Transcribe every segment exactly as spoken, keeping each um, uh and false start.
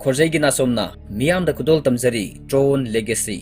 ꯈꯣꯔꯖꯩꯒꯤ ꯅꯥꯆꯣꯝꯅ ꯃꯤꯌꯥꯝꯗ ꯈꯨꯗꯣꯜ ꯇꯝꯖꯔꯤ Tron Legacy꯫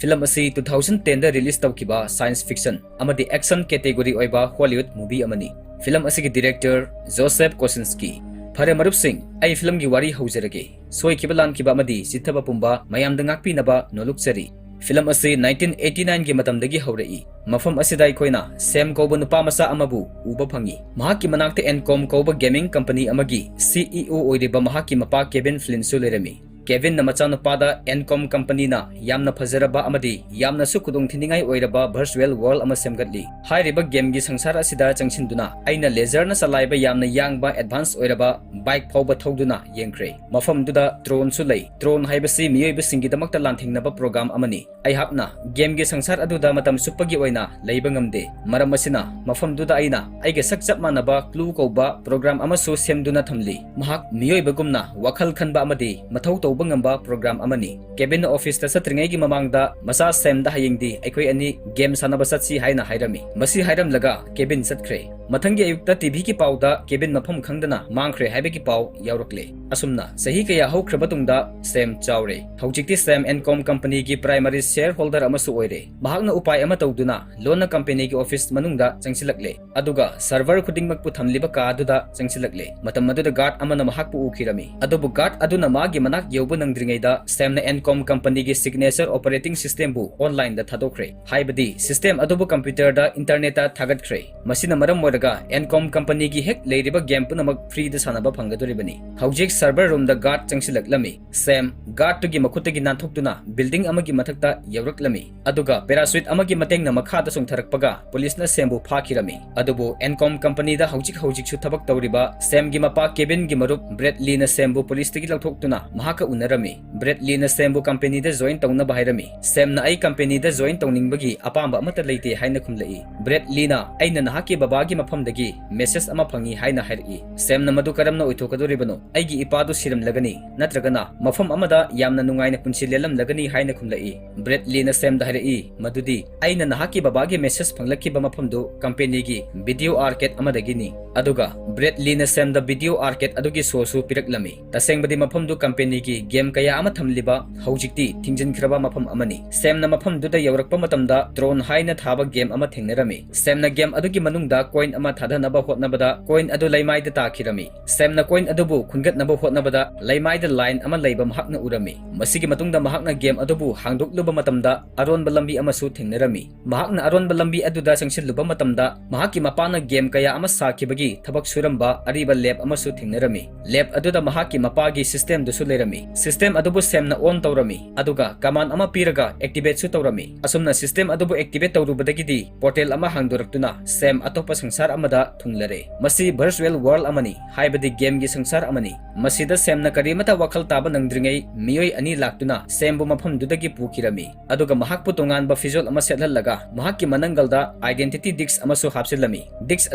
Film ꯑꯁꯤ two thousand ten ꯗ release ꯇꯧꯈꯤꯕ science fiction ꯑꯃꯗꯤ action category ꯑꯣꯏꯕ Hollywood movie ꯑꯃꯅꯤ꯫ ꯐꯤꯂꯝ ꯑꯁꯤꯒꯤ director Joseph Kosinski꯫ ꯐꯔꯦ ꯃꯔꯨꯞꯁꯤꯡ, ꯑꯩ ꯐꯤꯂꯝꯒꯤ ꯋꯥꯔꯤ ꯍꯧꯖꯔꯒꯦ꯫ ꯁꯣꯏꯈꯤꯕ ꯂꯥꯟꯈꯤꯕ ꯑꯃꯗꯤ ꯆꯤꯠꯊꯕ ꯄꯨꯝꯕ ꯃꯌꯥꯝꯗ ꯉꯥꯛꯄꯤꯅꯕ ꯅꯣꯂꯨꯛꯆꯔꯤ꯫ ꯐꯤꯂꯝ ꯑꯁꯤ nineteen eighty nine ꯒꯤ ꯃꯇꯝꯗꯒꯤ ꯍꯧꯔꯛꯏ꯫ ꯃꯐꯝ ꯑꯁꯤꯗ ꯑꯩꯈꯣꯏꯅ ꯁꯦꯝ ꯀꯧꯕ ꯅꯨꯄꯥ ꯃꯆꯥ ꯑꯃꯕꯨ ꯎꯕ ꯐꯪꯏ꯫ ꯃꯍꯥꯛꯀꯤ ꯃꯅꯥꯛꯇ Encom ꯀꯧꯕ gaming company ꯑꯃꯒꯤ C E O ꯑꯣꯏꯔꯤꯕ ꯃꯍꯥꯛꯀꯤ ꯃꯄꯥ ꯀꯦꯕꯤꯟ ꯐ꯭ꯂꯤꯟꯁꯨ ꯂꯩꯔꯝꯃꯤ꯫ ꯀꯦꯕꯤꯟꯅ ꯃꯆꯥꯅꯨꯄꯥꯗ Encom company ꯅ ꯌꯥꯝꯅ ꯐꯖꯔꯕ ꯑꯃꯗꯤ ꯌꯥꯝꯅꯁꯨ ꯈꯨꯗꯣꯡꯊꯤꯅꯤꯡꯉꯥꯏ ꯑꯣꯏꯔꯕ virtual world ꯑꯃ ꯁꯦꯝꯒꯠꯂꯤ꯫ ꯍꯥꯏꯔꯤꯕ game ꯒꯤ ꯁꯪꯁꯥꯔ ꯑꯁꯤꯗ ꯆꯪꯁꯤꯟꯗꯨꯅ ꯑꯩꯅ laser ꯅ ꯆꯂꯥꯏꯕ ꯌꯥꯝꯅ ꯌꯥꯡꯕ advance ꯑꯣꯏꯔꯕ bike ꯐꯥꯎꯕ ꯊꯧꯗꯨꯅ ꯌꯦꯡꯈ꯭ꯔꯦ꯫ ꯃꯐꯝꯗꯨꯗ Tron ꯁꯨ ꯂꯩ꯫ Tron ꯍꯥꯏꯕꯁꯤ ꯃꯤꯑꯣꯏꯕꯁꯤꯡꯒꯤꯗꯃꯛꯇ ꯂꯥꯟꯊꯦꯡꯅꯕ program ꯑꯃꯅꯤ꯫ ꯑꯩꯍꯥꯛꯅ game ꯒꯤ ꯁꯪꯁꯥꯔ ꯑꯗꯨꯗ ꯃꯇꯝ ꯆꯨꯞꯄꯒꯤ ꯑꯣꯏꯅ ꯂꯩꯕ ꯉꯝꯗꯦ꯫ ꯃꯔꯝ ꯑꯁꯤꯅ ꯃꯐꯝꯗꯨꯗ ꯑꯩꯅ ꯑꯩꯒ ꯁꯛ ꯆꯞ ꯃꯥꯟꯅꯕ Clue ꯀꯧꯕ program ꯑꯃꯁꯨ ꯁꯦꯝꯗꯨꯅ ꯊꯝꯂꯤ꯫ ꯃꯍꯥꯛ ꯃꯤꯑꯣꯏꯕꯒꯨꯝꯅ ꯋꯥꯈꯜ ꯈꯟꯕ ꯑꯃꯗꯤ ꯃꯊꯧ ꯇꯧꯕ ꯉꯝꯕ program ꯑꯃꯅꯤ꯫ ꯀꯦꯕꯤꯟꯅ office ꯇ ꯆꯠꯇ꯭ꯔꯤꯉꯩꯒꯤ ꯃꯃꯥꯡꯗ ꯃꯆꯥ ꯁꯦꯝꯗ ꯍꯌꯦꯡꯗꯤ ꯑꯩꯈꯣꯏ ꯑꯅꯤ game ꯁꯥꯟꯅꯕ ꯆꯠꯁꯤ ꯍꯥꯏꯅ ꯍꯥꯏꯔꯝꯃꯤ꯫ ꯃꯁꯤ ꯍꯥꯏꯔꯝꯂꯒ ꯀꯦꯕꯤꯟ ꯆꯠꯈ꯭ꯔꯦ꯫ ꯃꯊꯪꯒꯤ ꯑꯌꯨꯛꯇ T V ꯒꯤ ꯄꯥꯎꯗ ꯀꯦꯕꯤꯟ ꯃꯐꯝ ꯈꯪꯗꯅ ꯃꯥꯡꯈ꯭ꯔꯦ ꯍꯥꯏꯕꯒꯤ ꯄꯥꯎ ꯌꯥꯎꯔꯛꯂꯦ꯫ ꯑꯁꯨꯝꯅ ꯆꯍꯤ ꯀꯌꯥ ꯍꯧꯈ꯭ꯔꯕ ꯇꯨꯡꯗ ꯁꯦꯝ ꯆꯥꯎꯔꯦ꯫ ꯍꯧꯖꯤꯛꯇꯤ ꯁꯦꯝ Encom company ꯒꯤ primary shareholder ꯑꯃꯁꯨ ꯑꯣꯏꯔꯦ꯫ ꯃꯍꯥꯛꯅ ꯎꯄꯥꯏ ꯑꯃ ꯇꯧꯗꯨꯅ ꯂꯣꯟꯅ company ꯒꯤ office ꯃꯅꯨꯡꯗ ꯆꯪꯁꯤꯜꯂꯛꯂꯦ꯫ ꯑꯗꯨꯒ server ꯈꯨꯗꯤꯡꯃꯛꯄꯨ ꯊꯝꯂꯤꯕ ꯀꯥ ꯑꯗꯨꯗ ꯆꯪꯁꯤꯜꯂꯛꯂꯦ꯫ ꯃꯇꯝ ꯑꯗꯨꯗ guard ꯑꯃꯅ ꯃꯍꯥꯛꯄꯨ ꯎꯈꯤꯔꯝꯃꯤ꯫ ꯑꯗꯨꯕꯨ guard ꯑꯗꯨꯅ ꯃꯥꯒꯤ ꯃꯅꯥꯛ ꯌꯧꯕ ꯅꯪꯗ꯭ꯔꯤꯉꯩꯗ ꯁꯦꯝꯅ Encom company ꯒꯤ signature operating system ꯕꯨ online ꯗ ꯊꯥꯗꯣꯛꯈ꯭ꯔꯦ꯫ ꯍꯥꯏꯕꯗꯤ system ꯑꯗꯨꯕꯨ computer ꯗ internet ꯇ ꯊꯥꯒꯠꯈ꯭ꯔꯦ꯫ ꯃꯁꯤꯅ ꯃꯔꯝ ꯑꯣꯏꯔꯒ Encom company ꯒꯤ ꯍꯦꯛ ꯂꯩꯔꯤꯕ game ꯄꯨꯝꯅꯃꯛ free ꯗ ꯁꯥꯟꯅꯕ ꯐꯪꯒꯗꯧꯔꯤꯕꯅꯤ꯫ ꯍꯧꯖꯤꯛ server room ꯗ guard ꯆꯪꯁꯤꯜꯂꯛꯂꯝꯃꯤ꯫ ꯁꯦꯝ guard ꯇꯨꯒꯤ ꯃꯈꯨꯠꯇꯒꯤ ꯅꯥꯟꯊꯣꯛꯇꯨꯅ building ꯑꯃꯒꯤ ꯃꯊꯛꯇ ꯌꯧꯔꯛꯂꯝꯃꯤ꯫ ꯑꯗꯨꯒ parachute ꯑꯃꯒꯤ ꯃꯇꯦꯡꯅ ꯃꯈꯥꯗ ꯆꯣꯡꯊꯔꯛꯄꯒ police ꯅ ꯁꯦꯝꯕꯨ ꯐꯥꯈꯤꯔꯝꯃꯤ꯫ ꯑꯗꯨꯕꯨ Encom company ꯗ ꯍꯧꯖꯤꯛ ꯍꯧꯖꯤꯛꯁꯨ ꯊꯕꯛ ꯇꯧꯔꯤꯕ ꯁꯦꯝꯒꯤ ꯃꯄꯥ ꯀꯦꯕꯤꯟꯒꯤ ꯃꯔꯨꯞ Bradley ꯅ ꯁꯦꯝꯕꯨ police ꯇꯒꯤ ꯂꯧꯊꯣꯛꯇꯨꯅ ꯃꯍꯥꯛꯀ ꯎꯅꯔꯝꯃꯤ꯫ Bradley ꯅ ꯁꯦꯝꯕꯨ company ꯗ join ꯇꯧꯅꯕ ꯍꯥꯏꯔꯝꯃꯤ꯫ ꯁꯦꯝꯅ ꯑꯩ company ꯗ join ꯇꯧꯅꯤꯡꯕꯒꯤ ꯑꯄꯥꯝꯕ ꯑꯃꯠꯇ ꯂꯩꯇꯦ ꯍꯥꯏꯅ ꯈꯨꯝꯂꯛꯏ꯫ Bradley ꯅ ꯑꯩꯅ ꯅꯍꯥꯛꯀꯤ ꯕꯕꯥꯒꯤ ꯃꯐꯝꯗꯒꯤ message ꯑꯃ ꯐꯪꯏ ꯍꯥꯏꯅ ꯍꯥꯏꯔꯛꯏ꯫ ꯁꯦꯝꯅ ꯃꯗꯨ ꯀꯔꯝꯅ ꯑꯣꯏꯊꯣꯛꯀꯗꯧꯔꯤꯕꯅꯣ? ꯑꯩꯒꯤ ꯅꯨꯄꯥꯗꯨ ꯁꯤꯔꯝꯂꯒꯅꯤ, ꯅꯠꯇ꯭ꯔꯒꯅ ꯃꯐꯝ ꯑꯃꯗ ꯌꯥꯝꯅ ꯅꯨꯡꯉꯥꯏꯅ ꯄꯨꯟꯁꯤ ꯂꯦꯜꯂꯝꯂꯒꯅꯤ ꯍꯥꯏꯅ ꯈꯨꯝꯂꯛꯏ꯫ ꯕ꯭ꯔꯦꯗꯂꯤꯅ ꯁꯦꯝꯗ ꯍꯥꯏꯔꯛꯏ ꯃꯗꯨꯗꯤ, "ꯑꯩꯅ ꯅꯍꯥꯛꯀꯤ ꯕꯕꯥꯒꯤ ꯃꯦꯁꯦꯖ ꯐꯪꯂꯛꯈꯤꯕ ꯃꯐꯝꯗꯨ ꯀꯝꯄꯦꯅꯤꯒꯤ ꯚꯤꯗꯤꯑꯣ ꯑꯥꯔꯀꯦꯗ ꯑꯃꯗꯒꯤꯅꯤ"꯫ ꯑꯗꯨꯒ ꯕ꯭ꯔꯦꯗꯂꯤꯅ ꯁꯦꯝꯗ ꯚꯤꯗꯤꯑꯣ ꯑꯥꯔꯀꯦꯗ ꯑꯗꯨꯒꯤ ꯁꯣꯁꯨ ꯄꯤꯔꯛꯂꯝꯃꯤ꯫ ꯇꯁꯦꯡꯕꯗꯤ ꯃꯐꯝꯗꯨ ꯀꯝꯄꯦꯅꯤꯒꯤ ꯒꯦꯝ ꯀꯌꯥ ꯑꯃ ꯊꯝꯂꯤꯕ, ꯍꯧꯖꯤꯛꯇꯤ ꯊꯤꯡꯖꯤꯟꯈ꯭ꯔꯕ ꯃꯐꯝ ꯑꯃꯅꯤ꯫ ꯁꯦꯝꯅ ꯃꯐꯝꯗꯨꯗ ꯌꯧꯔꯛꯄ ꯃꯇꯝꯗ ꯇ꯭ꯔꯣꯟ ꯍꯥꯏꯅ ꯊꯥꯕ ꯒꯦꯝ ꯑꯃ ꯊꯦꯡꯅꯔꯝꯃꯤ꯫ ꯁꯦꯝꯅ ꯒꯦꯝ ꯑꯗꯨꯒꯤ ꯃꯅꯨꯡꯗ ꯀꯣꯏꯟ ꯑꯃ ꯊꯥꯗꯅꯕ ꯍꯣꯠꯅꯕꯗ ꯀꯣꯏꯟ ꯑꯗꯨ ꯂꯩꯃꯥꯏꯗ ꯇꯥꯈꯤꯔꯝꯃꯤ꯫ ꯁꯦꯝꯅ ꯀꯣꯏꯟ ꯑꯗꯨꯕꯨ ꯈꯨꯟꯒꯠꯅꯕ ꯍꯣꯠꯅꯕꯗ ꯂꯩꯃꯥꯏꯗ ꯂꯥꯏꯟ ꯑꯃ ꯂꯩꯕ ꯃꯍꯥꯛꯅ ꯎꯔꯝꯃꯤ꯫ ꯃꯁꯤꯒꯤ ꯃꯇꯨꯡꯗ ꯃꯍꯥꯛꯅ ꯒꯦꯝ ꯑꯗꯨꯕꯨ ꯍꯥꯡꯗꯣꯛꯂꯨꯕ ꯃꯇꯝꯗ ꯑꯔꯣꯟꯕ ꯂꯝꯕꯤ ꯑꯃꯁꯨ ꯊꯦꯡꯅꯔꯝꯃꯤ꯫ ꯃꯍꯥꯛꯅ ꯑꯔꯣꯟꯕ ꯂꯝꯕꯤ ꯑꯗꯨꯗ ꯆꯪꯁꯤꯜꯂꯨꯕ ꯃꯇꯝꯗ ꯃꯍꯥꯛꯀꯤ ꯃꯄꯥꯅ ꯒꯦꯝ ꯀꯌꯥ ꯑꯃ ꯁꯥꯈꯤꯕꯒꯤ ꯊꯕꯛ ꯁꯨꯔꯝꯕ ꯑꯔꯤꯕ ꯂꯦꯕ ꯑꯃꯁꯨ ꯊꯦꯡꯅꯔꯝꯃꯤ꯫ ꯂꯦꯕ ꯑꯗꯨꯗ ꯃꯍꯥꯛꯀꯤ ꯃꯄꯥꯒꯤ ꯁꯤꯁꯇꯦꯝꯗꯨꯁꯨ ꯂꯩꯔꯝꯃꯤ꯫ ꯁꯤꯁꯇꯦꯝ ꯑꯗꯨꯕꯨ ꯁꯦꯝꯅ ꯑꯣꯟ ꯇꯧꯔꯝꯃꯤ, ꯑꯗꯨꯒ ꯀꯃꯥꯟ ꯑꯃ ꯄꯤꯔꯒ ꯑꯦꯛꯇꯤꯚꯦꯠꯁꯨ ꯇꯧꯔꯝꯃꯤ꯫ ꯑꯁꯨꯝꯅ ꯁꯤꯁꯇꯦꯝ ꯑꯗꯨꯕꯨ ꯑꯦꯛꯇꯤꯚꯦꯠ ꯇꯧꯔꯨꯕꯗꯒꯤꯗꯤ ꯄꯣꯔꯇꯦꯜ ꯑꯃ ꯍꯥꯡꯗꯣꯔꯛꯇꯨꯅ ꯁꯦꯝ ꯑꯇꯣꯞꯄ ꯁꯪꯁꯥꯔ ꯑꯃꯗ ꯊꯨꯡꯂꯔꯦ꯫ ꯃꯁꯤ ꯚꯔꯆꯨꯑꯦꯜ ꯋꯥꯔꯜꯗ ꯑꯃꯅꯤ, ꯍꯥꯏꯕꯗꯤ ꯒꯦꯝꯒꯤ ꯁꯪꯁꯥꯔ ꯑꯃꯅꯤ꯫ ꯃꯁꯤꯗ ꯁꯦꯝꯅ ꯀꯔꯤꯃꯠꯇ ꯋꯥꯈꯜ ꯇꯥꯕ ꯅꯪꯗ꯭ꯔꯤꯉꯩ ꯃꯤꯑꯣꯏ ꯑꯅꯤ ꯂꯥꯛꯇꯨꯅ ꯁꯦꯝꯕꯨ ꯃꯐꯝꯗꯨꯗꯒꯤ ꯄꯨꯈꯤꯔꯝꯃꯤ꯫ ꯑꯗꯨꯒ ꯃꯍꯥꯛꯄꯨ ꯇꯣꯉꯥꯟꯕ ꯐꯤꯖꯣꯜ ꯑꯃ ꯁꯦꯠꯍꯜꯂꯒ ꯃꯍꯥꯛꯀꯤ ꯃꯅꯪꯒꯜꯗ ꯑꯥꯏꯗꯦꯟꯇꯤꯇꯤ ꯗꯤꯁꯛ ꯑꯃꯁꯨ ꯍꯥꯞꯆꯤꯜꯂꯝꯃꯤ꯫ ꯗꯤꯁꯛ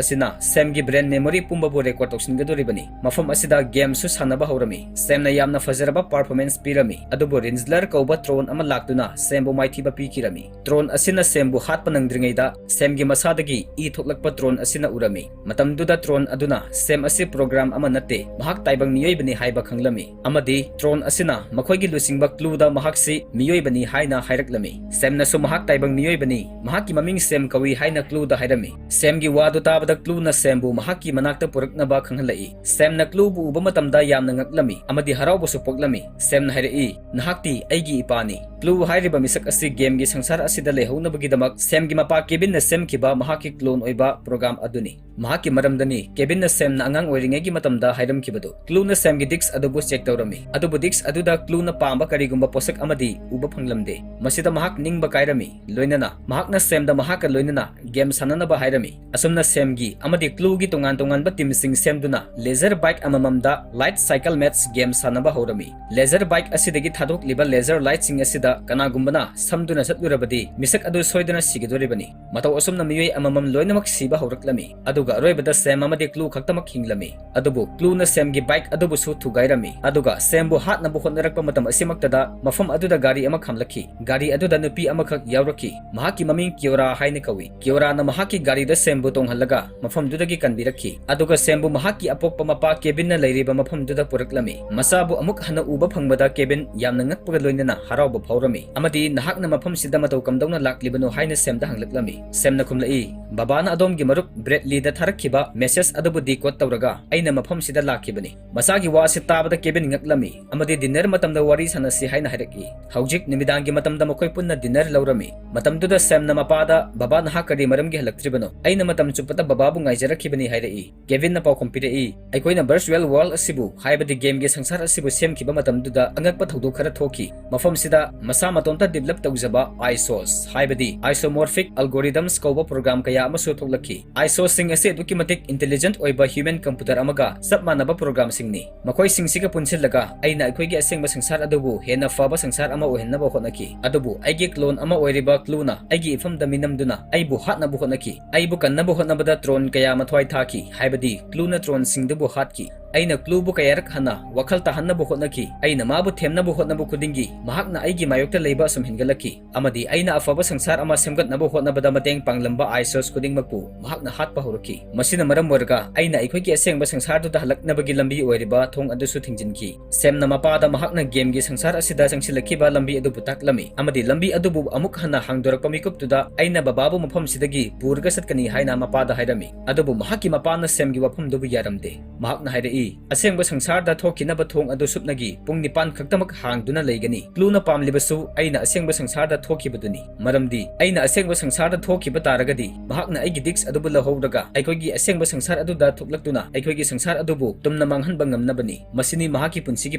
ꯑꯁꯤꯅ ꯁꯦꯝꯒꯤ ꯕ꯭ꯔꯦꯟ ꯃꯦꯃꯣꯔꯤ ꯄꯨꯝꯕꯕꯨ ꯔꯦꯀꯣꯔꯗ ꯇꯧꯁꯤꯟꯒꯗꯧꯔꯤꯕꯅꯤ꯫ ꯃꯐꯝ ꯑꯁꯤꯗ ꯒꯦꯝꯁꯨ ꯁꯥꯟꯅꯕ ꯍꯧꯔꯝꯃꯤ꯫ ꯁꯦꯝꯅ ꯌꯥꯝꯅ ꯐꯖꯔꯕ ꯄꯔꯐꯣꯔꯃꯦꯟꯁ ꯄꯤꯔꯝꯃꯤ, ꯑꯗꯨꯕꯨ ꯔꯤꯟꯖꯂꯔ ꯀꯧꯕ ꯇ꯭ꯔꯣꯟ ꯑꯃ ꯂꯥꯛꯇꯨꯅ ꯁꯦꯝꯕꯨ ꯃꯥꯏꯊꯤꯕ ꯄꯤꯈꯤꯔꯝꯃꯤ꯫ ꯇ꯭ꯔꯣꯟ ꯑꯁꯤꯅ ꯁꯦꯝꯕꯨ ꯍꯥꯠꯄ ꯅꯪꯗ꯭ꯔꯤꯉꯩꯗ ꯁꯦꯝꯒꯤ ꯃꯁꯥꯗꯒꯤ ꯏ ꯊꯣꯛꯂꯛꯄ ꯇ꯭ꯔꯣꯟ ꯑꯁꯤꯅ ꯎꯔꯝꯃꯤ꯫ ꯃꯇꯝꯗꯨꯗ ꯇ꯭ꯔꯣꯟ ꯑꯗꯨꯅ ꯁꯦꯝ ꯑꯁꯤ ꯄ꯭ꯔꯣꯒ꯭ꯔꯥꯝ ꯑꯃ ꯅꯠꯇꯦ, ꯃꯍꯥꯛ ꯇꯥꯏꯕꯪ ꯃꯤꯑꯣꯏꯕꯅꯤ ꯍꯥꯏꯕ ꯈꯪꯂꯝꯃꯤ, ꯑꯃꯗꯤ ꯇ꯭ꯔꯣꯟ ꯑꯁꯤꯅ ꯃꯈꯣꯏꯒꯤ ꯂꯨꯆꯤꯡꯕ ꯀ꯭ꯂꯨꯗ ꯃꯍꯥꯛꯁꯤ ꯃꯤꯑꯣꯏꯕꯅꯤ ꯍꯥꯏꯅ ꯍꯥꯏꯔꯛꯂꯝꯃꯤ꯫ ꯁꯦꯝꯅꯁꯨ ꯃꯍꯥꯛ ꯇꯥꯏꯕꯪ ꯃꯤꯑꯣꯏꯕꯅꯤ, ꯃꯍꯥꯛꯀꯤ ꯃꯃꯤꯡ ꯁꯦꯝ ꯀꯧꯏ ꯍꯥꯏꯅ ꯀ꯭ꯂꯨꯗ ꯍꯥꯏꯔꯝꯃꯤ꯫ ꯁꯦꯝꯒꯤ ꯋꯥꯗꯨ ꯇꯥꯕꯗ ꯀ꯭ꯂꯨꯅ ꯁꯦꯝꯕꯨ ꯃꯍꯥꯛꯀꯤ ꯃꯅꯥꯛꯇ ꯄꯨꯔꯛꯅꯕ ꯈꯪꯍꯜꯂꯛꯏ꯫ ꯁꯦꯝꯅ ꯀ꯭ꯂꯨꯕꯨ ꯎꯕ ꯃꯇꯝꯗ ꯌꯥꯝꯅ ꯉꯛꯂꯝꯃꯤ ꯑꯃꯗꯤ ꯍꯔꯥꯎꯕꯁꯨ ꯄꯣꯛꯂꯝꯃꯤ꯫ ꯁꯦꯝꯅ ꯍꯥꯏꯔꯛꯏ, "ꯅꯍꯥꯛꯇꯤ ꯑꯩꯒꯤ ꯏꯄꯥꯅꯤ"꯫ ꯀ꯭ꯂꯨ ꯍꯥꯏꯔꯤꯕ ꯃꯤꯁꯛ ꯑꯁꯤ ꯒꯦꯝꯒꯤ ꯁꯪꯁꯥꯔ ꯑꯁꯤꯗ ꯂꯩꯍꯧꯅꯕꯒꯤꯗꯃꯛ ꯁꯦꯝꯒꯤ ꯃꯄꯥ ꯀꯦꯕꯤꯟꯅ ꯁꯦꯝꯈꯤꯕ ꯃꯍꯥꯛꯀꯤ ꯀ꯭ꯂꯣꯟ ꯑꯣꯏꯕ ꯄ꯭ꯔꯣꯒ꯭ꯔꯥꯝ ꯑꯗꯨꯅꯤ꯫ ꯃꯍꯥꯛꯀꯤ ꯃꯔꯝꯗꯅꯤ ꯀꯦꯕꯤꯟꯅ ꯁꯦꯝꯅ ꯑꯉꯥꯡ ꯑꯣꯏꯔꯤꯉꯩꯒꯤ ꯃꯇꯝꯗ ꯍꯥꯏꯔꯝꯈꯤꯕꯗꯨ꯫ ꯀ꯭ꯂꯨꯅ ꯁꯦꯝꯒꯤ ꯗꯤꯁꯛ ꯑꯗꯨꯕꯨ ꯆꯦꯛ ꯇꯧꯔꯝꯃꯤ, ꯑꯗꯨꯕꯨ ꯗꯤꯁꯛ ꯑꯗꯨꯗ ꯀ꯭ꯂꯨꯅ ꯄꯥꯝꯕ ꯀꯔꯤꯒꯨꯝꯕ ꯄꯣꯠꯁꯛ ꯑꯃꯗꯤ ꯎꯕ ꯐꯪꯂꯝꯗꯦ꯫ ꯃꯁꯤꯗ ꯃꯍꯥꯛ ꯅꯤꯡꯕ ꯀꯥꯏꯔꯝꯃꯤ꯫ ꯂꯣꯏꯅꯅ ꯃꯍꯥꯛꯅ ꯁꯦꯝꯗ ꯃꯍꯥꯛꯀ ꯂꯣꯏꯅꯅ ꯒꯦꯝ ꯁꯥꯟꯅꯅꯕ ꯍꯥꯏꯔꯝꯃꯤ꯫ ꯑꯁꯨꯝꯅ ꯁꯦꯝꯒꯤ ꯑꯃꯗꯤ ꯀ꯭ꯂꯨꯒꯤ ꯇꯣꯉꯥꯟ ꯇꯣꯉꯥꯟꯕ ꯇꯤꯝꯁꯤꯡ ꯁꯦꯝꯗꯨꯅ ꯂꯦꯖꯔ ꯕꯥꯏꯛ ꯑꯃꯃꯝꯗ ꯂꯥꯏꯠ ꯁꯥꯏꯀꯜ ꯃꯦꯠꯁ ꯒꯦꯝ ꯁꯥꯟꯅꯕ ꯍꯧꯔꯝꯃꯤ꯫ ꯂꯦꯖꯔ ꯕꯥꯏꯛ ꯑꯁꯤꯗꯒꯤ ꯊꯥꯗꯣꯛꯂꯤꯕ ꯂꯦꯖꯔ ꯂꯥꯏꯠꯁꯤꯡ ꯑꯁꯤꯗ ꯀꯅꯥꯒꯨꯝꯕꯅ ꯁꯝꯗꯨꯅ ꯆꯠꯂꯨꯔꯕꯗꯤ ꯃꯤꯁꯛ ꯑꯗꯨ ꯁꯣꯏꯗꯅ ꯁꯤꯒꯗꯧꯔꯤꯕꯅꯤ꯫ ꯃꯇꯧ ꯑꯁꯨꯝꯅ ꯃꯤꯑꯣꯏ ꯑꯃꯃꯝ ꯂꯣꯏꯅꯃꯛ ꯁꯤꯕ ꯍꯧꯔꯛꯂꯝꯃꯤ, ꯑꯗꯨꯒ ꯑꯔꯣꯏꯕꯗ ꯁꯦꯝ ꯑꯃꯗꯤ ꯀ꯭ꯂꯨ ꯈꯛꯇꯃꯛ ꯍꯤꯡꯂꯝꯃꯤ꯫ ꯑꯗꯨꯕꯨ ꯀ꯭ꯂꯨꯅ ꯁꯦꯝꯒꯤ ꯕꯥꯏꯛ ꯑꯗꯨꯕꯨ ꯁꯨ ꯊꯨꯒꯥꯏꯔꯝꯃꯤ꯫ ꯑꯗꯨꯒ ꯁꯦꯝꯕꯨ ꯍꯥꯠꯅꯕ ꯍꯣꯠꯅꯔꯛꯄ ꯃꯇꯝ ꯑꯁꯤꯃꯛꯇꯗ ꯃꯐꯝ ꯑꯗꯨꯗ ꯒꯥꯔꯤ ꯑꯃ ꯈꯥꯝꯂꯛꯈꯤ꯫ ꯒꯥꯔꯤ ꯑꯗꯨꯗ ꯅꯨꯄꯤ ꯑꯃꯈꯛ ꯌꯥꯎꯔꯛꯈꯤ꯫ ꯃꯍꯥꯛꯀꯤ ꯃꯃꯤꯡ ꯀꯤꯌꯣꯔꯥ ꯍꯥꯏꯅ ꯀꯧꯏ꯫ ꯀꯤꯌꯣꯔꯥꯅ ꯃꯍꯥꯛꯀꯤ ꯒꯥꯔꯤꯗ ꯁꯦꯝꯕꯨ ꯇꯣꯡꯍꯜꯂꯒ ꯃꯐꯝꯗꯨꯗꯒꯤ ꯀꯟꯕꯤꯔꯛꯈꯤ꯫ ꯑꯗꯨꯒ ꯁꯦꯝꯕꯨ ꯃꯍꯥꯛꯀꯤ ꯑꯄꯣꯛꯄ ꯃꯄꯥ ꯀꯦꯕꯤꯟꯅ ꯂꯩꯔꯤꯕ ꯃꯐꯝꯗꯨꯗ ꯄꯨꯔꯛꯂꯝꯃꯤ꯫ ꯃꯆꯥꯕꯨ ꯑꯃꯨꯛ ꯍꯟꯅ ꯎꯕ ꯐꯪꯕꯗ ꯀꯦꯕꯤꯟ ꯌꯥꯝꯅ ꯉꯛꯄꯒ ꯂꯣꯏꯅꯅ ꯍꯔꯥꯎꯕ ꯐꯥꯎꯔꯝꯃꯤ꯫ ꯑꯃꯗꯤ ꯅꯍꯥꯛꯅ ꯃꯐꯝꯁꯤꯗ ꯃꯇꯧ ꯀꯝꯗꯧꯅ ꯂꯥꯛꯂꯤꯕꯅꯣ ꯍꯥꯏꯅ ꯁꯦꯝꯗ ꯍꯪꯂꯛꯂꯝꯃꯤ꯫ ꯁꯦꯝꯅ ꯈꯨꯝꯂꯛꯏ, "ꯕꯕꯥꯅ ꯑꯗꯣꯝꯒꯤ ꯃꯔꯨꯞ ꯕ꯭ꯔꯦꯗꯂꯤꯗ ꯊꯥꯔꯛꯈꯤꯕ ꯃꯦꯁꯦꯖ ꯑꯗꯨꯕꯨ ꯗꯤꯀꯣꯗ ꯇꯧꯔꯒ ꯑꯩꯅ ꯃꯐꯝꯁꯤꯗ ꯂꯥꯛꯈꯤꯕꯅꯤ꯫ ꯃꯆꯥꯒꯤ ꯋꯥꯁꯤ ꯇꯥꯕꯗ ꯀꯦꯕꯤꯟ ꯉꯛꯂꯝꯃꯤ ꯑꯃꯗꯤ ꯗꯤꯟꯅꯔ ꯃꯇꯝꯗ ꯋꯥꯔꯤ ꯁꯥꯟꯅꯁꯤ ꯍꯥꯏꯅ ꯍꯥꯏꯔꯛꯏ꯫ ꯍꯧꯖꯤꯛ ꯅꯨꯃꯤꯗꯥꯡꯒꯤ ꯃꯇꯝꯗ ꯃꯈꯣꯏ ꯄꯨꯟꯅ ꯗꯤꯟꯅꯔ ꯂꯧꯔꯝꯃꯤ꯫ ꯃꯇꯝꯗꯨꯗ ꯁꯦꯝꯅ ꯃꯄꯥꯗ, "ꯕꯕꯥ ꯅꯍꯥꯛ ꯀꯔꯤ ꯃꯔꯝꯒꯤ ꯍꯜꯂꯛꯇ꯭ꯔꯤꯕꯅꯣ? ꯑꯩꯅ ꯃꯇꯝ ꯆꯨꯞꯄꯗ ꯕꯕꯥꯕꯨ ꯉꯥꯏꯖꯔꯛꯈꯤꯕꯅꯤ" ꯍꯥꯏꯔꯛꯏ꯫ ꯀꯦꯕꯤꯟꯅ ꯄꯥꯎꯈꯨꯝ ꯄꯤꯔꯛꯏ, "ꯑꯩꯈꯣꯏꯅ ꯚꯔꯆꯨꯋꯦꯜ ꯋꯥꯔꯜꯗ ꯑꯁꯤꯕꯨ, ꯍꯥꯏꯕꯗꯤ ꯒꯦꯝꯒꯤ ꯁꯪꯁꯥꯔ ꯑꯁꯤꯕꯨ ꯁꯦꯝꯈꯤꯕ ꯃꯇꯝꯗꯨꯗ ꯑꯉꯛꯄ ꯊꯧꯗꯣꯛ ꯈꯔ ꯊꯣꯛꯈꯤ꯫ ꯃꯐꯝꯁꯤꯗ ꯃꯁꯥ ꯃꯇꯣꯝꯇ ꯗꯤꯕꯂꯞ ꯇꯧꯖꯕ ꯑꯥꯏꯁꯣꯁ, ꯍꯥꯏꯕꯗꯤ Isomorphic Algorithms ꯀꯧꯕ ꯄ꯭ꯔꯣꯒ꯭ꯔꯥꯝ ꯀꯌꯥ ꯑꯃꯁꯨ ꯊꯣꯛꯂꯛꯈꯤ꯫ ꯑꯥꯏꯁꯣꯁꯁꯤꯡ ꯑꯁꯤ ꯑꯗꯨꯛꯀꯤ ꯃꯇꯤꯛ ꯏꯟꯇꯦꯂꯤꯖꯦꯟꯠ ꯑꯣꯏꯕ ꯍ꯭ꯌꯨꯃꯦꯟ ꯀꯝꯄ꯭ꯌꯨꯇꯔ ꯑꯃꯒ ꯆꯞ ꯃꯥꯟꯅꯕ ꯄ꯭ꯔꯣꯒ꯭ꯔꯥꯝꯁꯤꯡꯅꯤ꯫ ꯃꯈꯣꯏꯁꯤꯡꯁꯤꯒ ꯄꯨꯟꯁꯤꯜꯂꯒ ꯑꯩꯅ ꯑꯩꯈꯣꯏꯒꯤ ꯑꯁꯦꯡꯕ ꯁꯪꯁꯥꯔ ꯑꯗꯨꯕꯨ ꯍꯦꯟꯅ ꯐꯕ ꯁꯪꯁꯥꯔ ꯑꯃ ꯑꯣꯏꯍꯟꯅꯕ ꯍꯣꯠꯅꯈꯤ꯫ ꯑꯗꯨꯕꯨ ꯑꯩꯒꯤ ꯀ꯭ꯂꯣꯟ ꯑꯃ ꯑꯣꯏꯔꯤꯕ ꯀ꯭ꯂꯨꯅ ꯑꯩꯒꯤ ꯏꯐꯝꯗ ꯃꯤꯅꯝꯗꯨꯅ ꯑꯩꯕꯨ ꯍꯥꯠꯅꯕ ꯍꯣꯠꯅꯈꯤ꯫ ꯑꯩꯕꯨ ꯀꯟꯅꯕ ꯍꯣꯠꯅꯕꯗ ꯇ꯭ꯔꯣꯟ ꯀꯌꯥ ꯃꯊ꯭ꯋꯥꯏ ꯊꯥꯈꯤ, ꯍꯥꯏꯕꯗꯤ ꯀ꯭ꯂꯨꯅ ꯇ꯭ꯔꯣꯟꯁꯤꯡꯗꯨꯕꯨ ꯍꯥꯠꯈꯤ꯫ ꯑꯩꯅ ꯀ꯭ꯂꯨꯕꯨ ꯀꯌꯥꯔꯛ ꯍꯟꯅ ꯋꯥꯈꯜ ꯇꯥꯍꯟꯅꯕ ꯍꯣꯠꯅꯈꯤ꯫ ꯑꯩꯅ ꯃꯥꯕꯨ ꯊꯦꯝꯅꯕ ꯍꯣꯠꯅꯕ ꯈꯨꯗꯤꯡꯒꯤ ꯃꯍꯥꯛꯅ ꯑꯩꯒꯤ ꯃꯥꯌꯣꯛꯇ ꯂꯩꯕ ꯑꯁꯨꯝ ꯍꯦꯟꯒꯠꯂꯛꯈꯤ, ꯑꯃꯗꯤ ꯑꯩꯅ ꯑꯐꯕ ꯁꯪꯁꯥꯔ ꯑꯃ ꯁꯦꯝꯒꯠꯅꯕ ꯍꯣꯠꯅꯕꯗ ꯃꯇꯦꯡ ꯄꯥꯡꯂꯝꯕ ꯑꯥꯏꯁꯣꯁ ꯈꯨꯗꯤꯡꯃꯛꯄꯨ ꯃꯍꯥꯛꯅ ꯍꯥꯠꯄ ꯍꯧꯔꯛꯈꯤ꯫ ꯃꯁꯤꯅ ꯃꯔꯝ ꯑꯣꯏꯔꯒ ꯑꯩꯅ ꯑꯩꯈꯣꯏꯒꯤ ꯑꯁꯦꯡꯕ ꯁꯪꯁꯥꯔꯗꯨꯗ ꯍꯜꯂꯛꯅꯕꯒꯤ ꯂꯝꯕꯤ ꯑꯣꯏꯔꯤꯕ ꯊꯣꯡ ꯑꯗꯨꯁꯨ ꯊꯤꯡꯖꯤꯟꯈꯤ꯫ ꯁꯦꯝꯅ ꯃꯄꯥꯗ ꯃꯍꯥꯛꯅ ꯒꯦꯝꯒꯤ ꯁꯪꯁꯥꯔ ꯑꯁꯤꯗ ꯆꯪꯁꯤꯜꯂꯛꯈꯤꯕ ꯂꯝꯕꯤ ꯑꯗꯨꯕꯨ ꯇꯥꯛꯂꯝꯃꯤ, ꯑꯃꯗꯤ ꯂꯝꯕꯤ ꯑꯗꯨꯕꯨ ꯑꯃꯨꯛ ꯍꯟꯅ ꯍꯥꯡꯗꯣꯔꯛꯄ ꯃꯤꯀꯨꯞꯇꯨꯗ ꯑꯩꯅ ꯕꯕꯥꯕꯨ ꯃꯐꯝꯁꯤꯗꯒꯤ ꯄꯨꯔꯒ ꯆꯠꯀꯅꯤ ꯍꯥꯏꯅ ꯃꯄꯥꯗ ꯍꯥꯏꯔꯝꯃꯤ꯫ ꯑꯗꯨꯕꯨ ꯃꯍꯥꯛꯀꯤ ꯃꯄꯥꯅ ꯁꯦꯝꯒꯤ ꯋꯥꯐꯝꯗꯨꯕꯨ ꯌꯥꯔꯝꯗꯦ꯫ ꯃꯍꯥꯛꯅ ꯍꯥꯏꯔꯛꯏ, "ꯑꯁꯦꯡꯕ ꯁꯪꯁꯥꯔꯗ ꯊꯣꯛꯈꯤꯅꯕ ꯊꯣꯡ ꯑꯗꯨ ꯁꯨꯞꯅꯒꯤ ꯄꯨꯡ ꯅꯤꯄꯥꯟ ꯈꯛꯇꯃꯛ ꯍꯥꯡꯗꯨꯅ ꯂꯩꯒꯅꯤ꯫ ꯀ꯭ꯂꯨꯅ ꯄꯥꯝꯂꯤꯕꯁꯨ ꯑꯩꯅ ꯑꯁꯦꯡꯕ ꯁꯪꯁꯥꯔꯗ ꯊꯣꯛꯈꯤꯕꯗꯨꯅꯤ꯫ ꯃꯔꯝꯗꯤ ꯑꯩꯅ ꯑꯁꯦꯡꯕ ꯁꯪꯁꯥꯔꯗ ꯊꯣꯛꯈꯤꯕ ꯇꯥꯔꯒꯗꯤ ꯃꯍꯥꯛꯅ ꯑꯩꯒꯤ ꯗꯤꯛꯁ ꯑꯗꯨꯕꯨ ꯂꯧꯍꯧꯔꯒ ꯑꯩꯈꯣꯏꯒꯤ ꯑꯁꯦꯡꯕ ꯁꯪꯁꯥꯔ ꯑꯗꯨꯗ ꯊꯣꯛꯂꯛꯇꯨꯅ ꯑꯩꯈꯣꯏꯒꯤ ꯁꯪꯁꯥꯔ ꯑꯗꯨꯕꯨ ꯇꯨꯝꯅ ꯃꯥꯡꯍꯟꯕ ꯉꯝꯅꯕꯅꯤ꯫ ꯃꯁꯤꯅꯤ ꯃꯍꯥꯛꯀꯤ ꯄꯨꯟꯁꯤꯒꯤ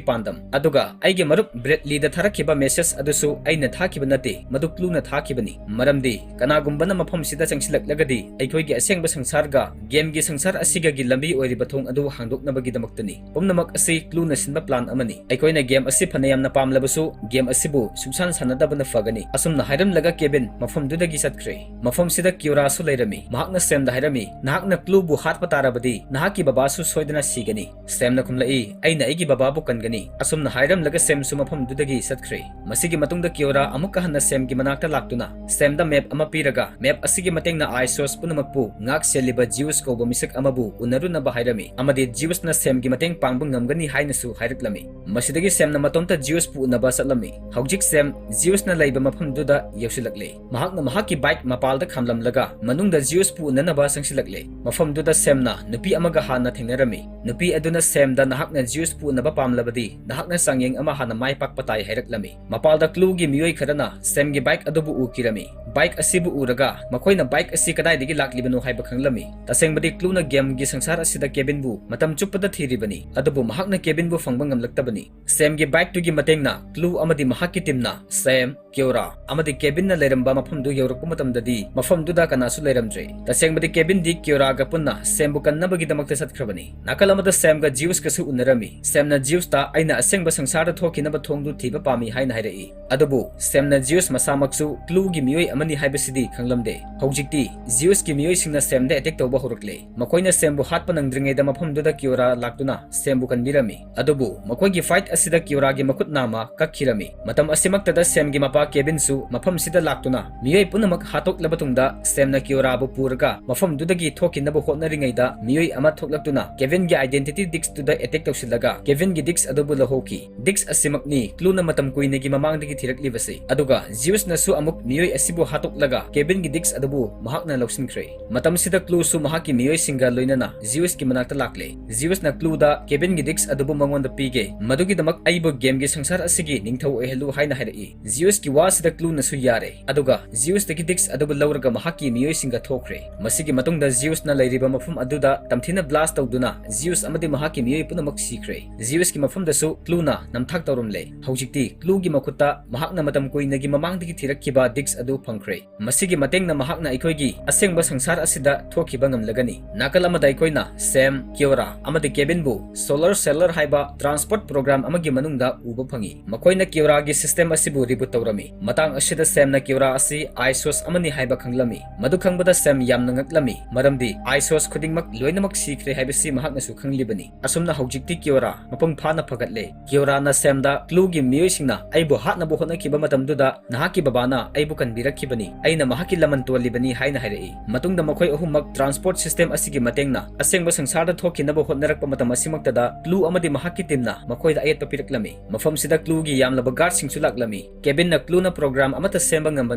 ꯄꯥꯟꯗꯝ꯫ ꯑꯗꯨꯒ ꯑꯩꯒꯤ ꯃꯔꯨꯞ ꯕ꯭ꯔꯦꯗꯂꯤꯗ ꯊꯥꯔꯛꯈꯤꯕ ꯃꯦꯁꯦꯖ ꯑꯗꯨꯁꯨ ꯑꯩꯅ ꯊꯥꯈꯤꯕ ꯅꯠꯇꯦ, ꯃꯗꯨ ꯀ꯭ꯂꯨꯅ ꯊꯥꯈꯤꯕꯅꯤ꯫ ꯃꯔꯝꯗꯤ ꯀꯅꯥꯒꯨꯝꯕꯅ ꯃꯐꯝꯁꯤꯗ ꯆꯪꯁꯤꯜꯂꯛꯂꯒꯗꯤ ꯑꯩꯈꯣꯏꯒꯤ ꯑꯁꯦꯡꯕ ꯁꯪꯁꯥꯔꯒ ꯒꯦꯝꯒꯤ ꯁꯪꯁꯥꯔ ꯑꯁꯤꯒꯒꯤ ꯂꯝꯕꯤ ꯑꯣꯏꯔꯤꯕ ꯊꯣꯡ ꯑꯗꯨ ꯍꯥꯡꯗꯣꯛꯅꯕꯒꯤ ꯗꯃꯛꯇꯅꯤ꯫ ꯄꯨꯝꯅꯃꯛ ꯑꯁꯤ ꯀ꯭ꯂꯨꯅ ꯁꯤꯟꯕ ꯄ꯭ꯂꯥꯟ ꯑꯃꯅꯤ꯫ ꯑꯩꯈꯣꯏꯅ ꯒꯦꯝ ꯑꯁꯤ ꯐꯅ ꯌꯥꯝꯅ ꯄꯥꯝꯂꯕꯁꯨ, ꯒꯦꯝ ꯑꯁꯤꯕꯨ ꯁꯨꯡꯁꯥꯟ ꯁꯥꯟꯅꯗꯕꯅ ꯐꯒꯅꯤ꯫ ꯑꯁꯨꯝꯅ ꯍꯥꯏꯔꯝꯂꯒ ꯀꯦꯕꯤꯟ ꯃꯐꯝꯗꯨꯗꯒꯤ ꯆꯠꯈ꯭ꯔꯦ꯫ ꯃꯐꯝꯁꯤꯗ ꯀ꯭ꯌꯨꯔꯥꯁꯨ ꯂꯩꯔꯝꯃꯤ꯫ ꯃꯍꯥꯛꯅ ꯁꯦꯝꯗ ꯍꯥꯏꯔꯝꯃꯤ, "ꯅꯍꯥꯛꯅ ꯀ꯭ꯂꯨꯕꯨ ꯍꯥꯠꯄ ꯇꯥꯔꯕꯗꯤ, ꯅꯍꯥꯛꯀꯤ ꯕꯕꯥꯁꯨ ꯁꯣꯏꯗꯅ ꯁꯤꯒꯅꯤ꯫" ꯁꯦꯝꯅ ꯈꯨꯝꯂꯛꯏ, "ꯑꯩꯅ ꯑꯩꯒꯤ ꯕꯕꯥꯕꯨ ꯀꯟꯒꯅꯤ꯫" ꯑꯁꯨꯝꯅ ꯍꯥꯏꯔꯝꯂꯒ ꯁꯦꯝꯁꯨ ꯃꯐꯝꯗꯨꯗꯒꯤ ꯆꯠꯈ꯭ꯔꯦ꯫ ꯃꯁꯤꯒꯤ ꯃꯇꯨꯡꯗ ꯀ꯭ꯌꯨꯔꯥ ꯑꯃꯨꯛꯀ ꯍꯟꯅ ꯁꯦꯝꯒꯤ ꯃꯅꯥꯛꯇ ꯂꯥꯛꯇꯨꯅ ꯁꯦꯝꯗ ꯃꯦꯞ ꯑꯃ ꯄꯤꯔꯒ, ꯃꯦꯞ ꯑꯁꯤꯒꯤ ꯃꯇꯦꯡꯅ ꯑꯥꯏꯁꯣꯁ ꯄꯨꯝꯅꯃꯛꯄꯨ ꯉꯥꯛ ꯁꯦꯜꯂꯤꯕ ꯖꯤꯎꯁ ꯀꯧꯕ ꯃꯤꯁꯛ ꯑꯃꯕꯨ ꯎꯅꯔꯨꯅꯕ ꯍꯥꯏꯔꯝꯃꯤ, ꯑꯃꯗꯤ ꯖꯤꯎꯁꯅ ꯁꯦꯝꯒꯤ ꯃꯇꯦꯡ ꯄꯥꯡꯕ ꯉꯝꯒꯅꯤ ꯍꯥꯏꯅꯁꯨ ꯍꯥꯏꯔꯛꯂꯝꯃꯤ꯫ ꯃꯁꯤꯗꯒꯤ ꯁꯦꯝꯅ ꯃꯇꯣꯝꯇ ꯖꯤꯎꯁꯄꯨ ꯎꯅꯕ ꯆꯠꯂꯝꯃꯤ꯫ ꯍꯧꯖꯤꯛ ꯁꯦꯝ ꯖꯤꯎꯁꯅ ꯂꯩꯕ ꯃꯐꯝꯗꯨꯗ ꯌꯧꯁꯤꯜꯂꯛꯂꯦ꯫ ꯃꯍꯥꯛꯅ ꯃꯍꯥꯛꯀꯤ ꯕꯥꯏꯛ ꯃꯄꯥꯜꯗ ꯈꯥꯝꯂꯝꯂꯒ ꯃꯅꯨꯡꯗ ꯖꯤꯎꯁꯄꯨ ꯎꯅꯅꯕ ꯆꯪꯁꯤꯜꯂꯛꯂꯦ꯫ ꯃꯐꯝꯗꯨꯗ ꯁꯦꯝꯅ ꯅꯨꯄꯤ ꯑꯃꯒ ꯍꯥꯟꯅ ꯊꯦꯡꯅꯔꯝꯃꯤ꯫ ꯅꯨꯄꯤ ꯑꯗꯨꯅ ꯁꯦꯝꯗ, "ꯅꯍꯥꯛꯅ ꯖꯤꯎꯁꯄꯨ ꯎꯅꯕ ꯄꯥꯝꯂꯕꯗꯤ, ꯅꯍꯥꯛꯅ ꯆꯥꯡꯌꯦꯡ ꯑꯃ ꯍꯥꯟꯅ ꯃꯥꯏ ꯄꯥꯛꯄ ꯇꯥꯏ" ꯍꯥꯏꯔꯛꯂꯝꯃꯤ꯫ ꯃꯄꯥꯜꯗ ꯀ꯭ꯂꯨꯒꯤ ꯃꯤꯑꯣꯏ ꯈꯔꯅ ꯁꯦꯝꯒꯤ ꯕꯥꯏꯛ ꯑꯗꯨꯕꯨ ꯎꯈꯤꯔꯝꯃꯤ꯫ ꯕꯥꯏꯛ ꯑꯁꯤꯕꯨ ꯎꯔꯒ ꯃꯈꯣꯏꯅ ꯕꯥꯏꯛ ꯑꯁꯤ ꯀꯗꯥꯏꯗꯒꯤ ꯂꯥꯛꯂꯤꯕꯅꯣ ꯍꯥꯏꯕ ꯈꯪꯂꯝꯃꯤ꯫ ꯇꯁꯦꯡꯕꯗꯤ ꯀ꯭ꯂꯨꯅ ꯒꯦꯝꯒꯤ ꯁꯪꯁꯥꯔ ꯑꯁꯤꯗ ꯀꯦꯕꯤꯟꯕꯨ ꯃꯇꯝ ꯆꯨꯞꯄꯗ ꯊꯤꯔꯤꯕꯅꯤ, ꯑꯗꯨꯕꯨ ꯃꯍꯥꯛꯅ ꯀꯦꯕꯤꯟꯕꯨ ꯐꯪꯕ ꯉꯝꯂꯛꯇꯕꯅꯤ꯫ ꯁꯦꯝꯒꯤ ꯕꯥꯏꯛꯇꯨꯒꯤ ꯃꯇꯦꯡꯅ ꯀ꯭ꯂꯨ ꯑꯃꯗꯤ ꯃꯍꯥꯛꯀꯤ ꯇꯤꯝꯅ ꯁꯦꯝ, ꯀ꯭ꯌꯣꯔꯥ ꯑꯃꯗꯤ ꯀꯦꯕꯤꯟꯅ ꯂꯩꯔꯝꯕ ꯃꯐꯝꯗꯨ ꯌꯧꯔꯛꯄ ꯃꯇꯝꯗꯗꯤ ꯃꯐꯝꯗꯨꯗ ꯀꯅꯥꯁꯨ ꯂꯩꯔꯝꯗ꯭ꯔꯦ꯫ ꯇꯁꯦꯡꯕꯗꯤ ꯀꯦꯕꯤꯟꯗꯤ ꯀ꯭ꯌꯣꯔꯥꯒ ꯄꯨꯟꯅ ꯁꯦꯝꯕꯨ ꯀꯟꯅꯕꯒꯤꯗꯃꯛꯇ ꯆꯠꯈ꯭ꯔꯕꯅꯤ꯫ ꯅꯥꯀꯜ ꯑꯃꯗ ꯁꯦꯝꯒ ꯖꯤꯎꯁꯀꯁꯨ ꯎꯅꯔꯝꯃꯤ꯫ ꯁꯦꯝꯅ ꯖꯤꯎꯁꯇ, "ꯑꯩꯅ ꯑꯁꯦꯡꯕ ꯁꯪꯁꯥꯔꯗ ꯊꯣꯛꯈꯤꯅꯕ ꯊꯣꯡꯗꯨ ꯊꯤꯕ ꯄꯥꯝꯃꯤ" ꯍꯥꯏꯅ ꯍꯥꯏꯔꯛꯏ꯫ ꯑꯗꯨꯕꯨ ꯁꯦꯝꯅ ꯖꯤꯎꯁ ꯃꯁꯥꯃꯛꯁꯨ ꯀ꯭ꯂꯨꯒꯤ ꯃꯤꯑꯣꯏ ꯑꯃꯅꯤ ꯍꯥꯏꯕꯁꯤꯗꯤ ꯈꯪꯂꯝꯗꯦ꯫ ꯍꯧꯖꯤꯛꯇꯤ ꯖꯤꯎꯁꯀꯤ ꯃꯤꯑꯣꯏꯁꯤꯡꯅ ꯁꯦꯝꯗ ꯑꯦꯇꯦꯛ ꯇꯧꯕ ꯍꯧꯔꯛꯂꯦ꯫ ꯃꯈꯣꯏꯅ ꯁꯦꯝꯕꯨ ꯍꯥꯠꯄ ꯅꯪꯗ꯭ꯔꯤꯉꯩꯗ ꯃꯐꯝꯗꯨꯗ ꯀ꯭ꯌꯣꯔꯥ ꯂꯥꯛꯇꯨꯅ ꯁꯦꯝꯕꯨ ꯀꯟꯕꯤꯔꯝꯃꯤ꯫ ꯑꯗꯨꯕꯨ ꯃꯈꯣꯏꯒꯤ ꯐꯥꯏꯠ ꯑꯁꯤꯗ ꯀ꯭ꯌꯣꯔꯥꯒꯤ ꯃꯈꯨꯠ ꯅꯥꯝꯃ ꯀꯛꯈꯤꯔꯝꯃꯤ꯫ ꯃꯇꯝ ꯑꯁꯤꯃꯛꯇꯗ ꯁꯦꯝꯒꯤ ꯃꯄꯥ ꯀꯦꯕꯤꯟꯁꯨ ꯃꯐꯝꯁꯤꯗ ꯂꯥꯛꯇꯨꯅ ꯃꯤꯑꯣꯏ ꯄꯨꯝꯅꯃꯛ ꯍꯥꯠꯇꯣꯛꯂꯕ ꯇꯨꯡꯗ ꯁꯦꯝꯅ ꯀ꯭ꯌꯣꯔꯥꯕꯨ ꯄꯨꯔꯒ ꯃꯐꯝꯗꯨꯗꯒꯤ ꯊꯣꯛꯈꯤꯅꯕ ꯍꯣꯠꯅꯔꯤꯉꯩꯗ ꯃꯤꯑꯣꯏ ꯑꯃ ꯊꯣꯛꯂꯛꯇꯨꯅ ꯀꯦꯕꯤꯟꯒꯤ ꯑꯥꯏꯗꯦꯟꯇꯤꯇꯤ ꯗꯤꯛꯁꯇꯨꯗ ꯑꯦꯇꯦꯛ ꯇꯧꯁꯤꯜꯂꯒ ꯀꯦꯕꯤꯟꯒꯤ ꯗꯤꯛꯁ ꯑꯗꯨꯕꯨ ꯂꯧꯍꯧꯈꯤ꯫ ꯗꯤꯛꯁ ꯑꯁꯤꯃꯛꯅꯤ ꯀ꯭ꯂꯨꯅ ꯃꯇꯝ ꯀꯨꯏꯅꯒꯤ ꯃꯃꯥꯡꯗꯒꯤ ꯊꯤꯔꯛꯂꯤꯕꯁꯤ꯫ ꯑꯗꯨꯒ ꯖꯤꯎꯁꯅꯁꯨ ꯑꯃꯨꯛ ꯃꯤꯑꯣꯏ ꯑꯁꯤꯕꯨ ꯍꯥꯠꯇꯣꯛꯂꯒ ꯀꯦꯕꯤꯟꯒꯤ ꯗꯤꯛꯁ ꯑꯗꯨꯕꯨ ꯃꯍꯥꯛꯅ ꯂꯧꯁꯤꯟꯈ꯭ꯔꯦ꯫ ꯃꯇꯝꯁꯤꯗ ꯀ꯭ꯂꯨꯁꯨ ꯃꯍꯥꯛꯀꯤ ꯃꯤꯑꯣꯏꯁꯤꯡꯒ ꯂꯣꯏꯅꯅ ꯖꯤꯎꯁꯀꯤ ꯃꯅꯥꯛꯇ ꯂꯥꯛꯂꯦ꯫ ꯖꯤꯎꯁꯅ ꯀ꯭ꯂꯨꯗ ꯀꯦꯕꯤꯟꯒꯤ ꯗꯤꯛꯁ ꯑꯗꯨꯕꯨ ꯃꯉꯣꯟꯗ ꯄꯤꯒꯦ, ꯃꯗꯨꯒꯤꯗꯃꯛ ꯑꯩꯕꯨ ꯒꯦꯝꯒꯤ ꯁꯪꯁꯥꯔ ꯑꯁꯤꯒꯤ ꯅꯤꯡꯊꯧ ꯑꯣꯏꯍꯜꯂꯨ ꯍꯥꯏꯅ ꯍꯥꯏꯔꯛꯏ꯫ ꯖꯤꯎꯁꯀꯤ ꯋꯥꯁꯤꯗ ꯀ꯭ꯂꯨꯅꯁꯨ ꯌꯥꯔꯦ꯫ ꯑꯗꯨꯒ ꯖꯤꯎꯁꯇꯒꯤ ꯗꯤꯛꯁ ꯑꯗꯨꯕꯨ ꯂꯧꯔꯒ ꯃꯍꯥꯛꯀꯤ ꯃꯤꯑꯣꯏꯁꯤꯡꯒ ꯊꯣꯛꯈ꯭ꯔꯦ꯫ ꯃꯁꯤꯒꯤ ꯃꯇꯨꯡꯗ ꯖꯤꯎꯁꯅ ꯂꯩꯔꯤꯕ ꯃꯐꯝ ꯑꯗꯨꯗ ꯇꯝꯊꯤꯅ ꯕ꯭ꯂꯥꯁ ꯇꯧꯗꯨꯅ ꯖꯤꯎꯁ ꯖꯤꯎꯁ ꯑꯃꯗꯤ ꯃꯍꯥꯛꯀꯤ ꯃꯤꯑꯣꯏ ꯄꯨꯝꯅꯃꯛ ꯁꯤꯈ꯭ꯔꯦ꯫ ꯖꯤꯎꯁꯀꯤ ꯃꯐꯝꯗꯁꯨ ꯀ꯭ꯂꯨꯅ ꯅꯝꯊꯥꯛ ꯇꯧꯔꯝꯂꯦ꯫ ꯍꯧꯖꯤꯛꯇꯤ ꯀ꯭ꯂꯨꯒꯤ ꯃꯈꯨꯠꯇ ꯃꯍꯥꯛꯅ ꯃꯇꯝ ꯀꯨꯏꯅꯒꯤ ꯃꯃꯥꯡꯗꯒꯤ ꯊꯤꯔꯛꯈꯤꯕ ꯗꯤꯛꯁ ꯑꯗꯨ ꯐꯪꯈ꯭ꯔꯦ꯫ ꯃꯁꯤꯒꯤ ꯃꯇꯦꯡꯅ ꯃꯍꯥꯛꯅ ꯑꯩꯈꯣꯏꯒꯤ ꯑꯁꯦꯡꯕ ꯁꯪꯁꯥꯔ ꯑꯁꯤꯗ ꯊꯣꯛꯈꯤꯕ ꯉꯝꯂꯒꯅꯤ꯫ ꯅꯥꯀꯜ ꯑꯃꯗ ꯑꯩꯈꯣꯏꯅ ꯁꯦꯝ, ꯀꯤꯌꯣꯔꯥ ꯑꯃꯗꯤ ꯀꯦꯕꯤꯟꯕꯨ ꯁꯣꯂꯔ ꯁꯦꯂꯔ ꯍꯥꯏꯕ ꯇ꯭ꯔꯥꯟꯁꯄꯣꯔꯠ ꯄ꯭ꯔꯣꯒ꯭ꯔꯥꯝ ꯑꯃꯒꯤ ꯃꯅꯨꯡꯗ ꯎꯕ ꯐꯪꯏ꯫ ꯃꯈꯣꯏꯅ ꯀꯤꯌꯣꯔꯥꯒꯤ ꯁꯤꯁꯇꯦꯝ ꯑꯁꯤꯕꯨ ꯔꯤꯕꯨꯠ ꯇꯧꯔꯝꯃꯤ꯫ ꯃꯇꯥꯡ ꯑꯁꯤꯗ ꯁꯦꯝꯅ ꯀꯤꯌꯣꯔꯥ ꯑꯁꯤ ꯑꯥꯏꯁꯣꯁ ꯑꯃꯅꯤ ꯍꯥꯏꯕ ꯈꯪꯂꯝꯃꯤ꯫ ꯃꯗꯨ ꯈꯪꯕꯗ ꯁꯦꯝ ꯌꯥꯝꯅ ꯉꯛꯂꯝꯃꯤ, ꯃꯔꯝꯗꯤ ꯑꯥꯏꯁꯣꯁ ꯈꯨꯗꯤꯡꯃꯛ ꯂꯣꯏꯅꯃꯛ ꯁꯤꯈ꯭ꯔꯦ ꯍꯥꯏꯕꯁꯤ ꯃꯍꯥꯛꯅꯁꯨ ꯈꯪꯂꯤꯕꯅꯤ꯫ ꯑꯁꯨꯝꯅ ꯍꯧꯖꯤꯛꯇꯤ ꯀꯤꯌꯣꯔꯥ ꯃꯄꯨꯡ ꯐꯥꯅ ꯐꯒꯠꯂꯦ꯫ ꯀꯤꯌꯣꯔꯥꯅ ꯁꯦꯝꯗ ꯀ꯭ꯂꯨꯒꯤ ꯃꯤꯑꯣꯏꯁꯤꯡꯅ ꯑꯩꯕꯨ ꯍꯥꯠꯅꯕ ꯍꯣꯠꯅꯈꯤꯕ ꯃꯇꯝꯗꯨꯗ ꯅꯍꯥꯛꯀꯤ ꯕꯕꯥꯅ ꯑꯩꯕꯨ ꯀꯟꯕꯤꯔꯛꯈꯤꯕꯅꯤ꯫ ꯑꯩꯅ ꯃꯍꯥꯛꯀꯤ ꯂꯃꯟ ꯇꯣꯜꯂꯤꯕꯅꯤ ꯍꯥꯏꯅ ꯍꯥꯏꯔꯛꯏ꯫ ꯃꯇꯨꯡꯗ ꯃꯈꯣꯏ ꯑꯍꯨꯝꯃꯛ ꯇ꯭ꯔꯥꯟꯁꯄꯣꯔꯠ ꯁꯤꯁꯇꯦꯝ ꯑꯁꯤꯒꯤ ꯃꯇꯦꯡꯅ ꯑꯁꯦꯡꯕ ꯁꯪꯁꯥꯔꯗ ꯊꯣꯛꯈꯤꯅꯕ ꯍꯣꯠꯅꯔꯛꯄ ꯃꯇꯝ ꯑꯁꯤꯃꯛꯇꯗ ꯀ꯭ꯂꯨ ꯑꯃꯗꯤ ꯃꯍꯥꯛꯀꯤ ꯇꯤꯝꯅ ꯃꯈꯣꯏꯗ ꯑꯌꯦꯠꯄ ꯄꯤꯔꯛꯂꯝꯃꯤ꯫ ꯃꯐꯝꯁꯤꯗ ꯀ꯭ꯂꯨꯒꯤ ꯌꯥꯝꯂꯕ ꯒꯥꯔꯗꯁꯤꯡꯁꯨ ꯂꯥꯛꯂꯝꯃꯤ꯫ ꯀꯦꯕꯤꯟꯅ ꯀ꯭ꯂꯨꯅ ꯄ꯭ꯔꯣꯒ꯭ꯔꯥꯝ ꯑꯃꯠꯇ ꯁꯦꯝꯕ ꯉꯝꯕ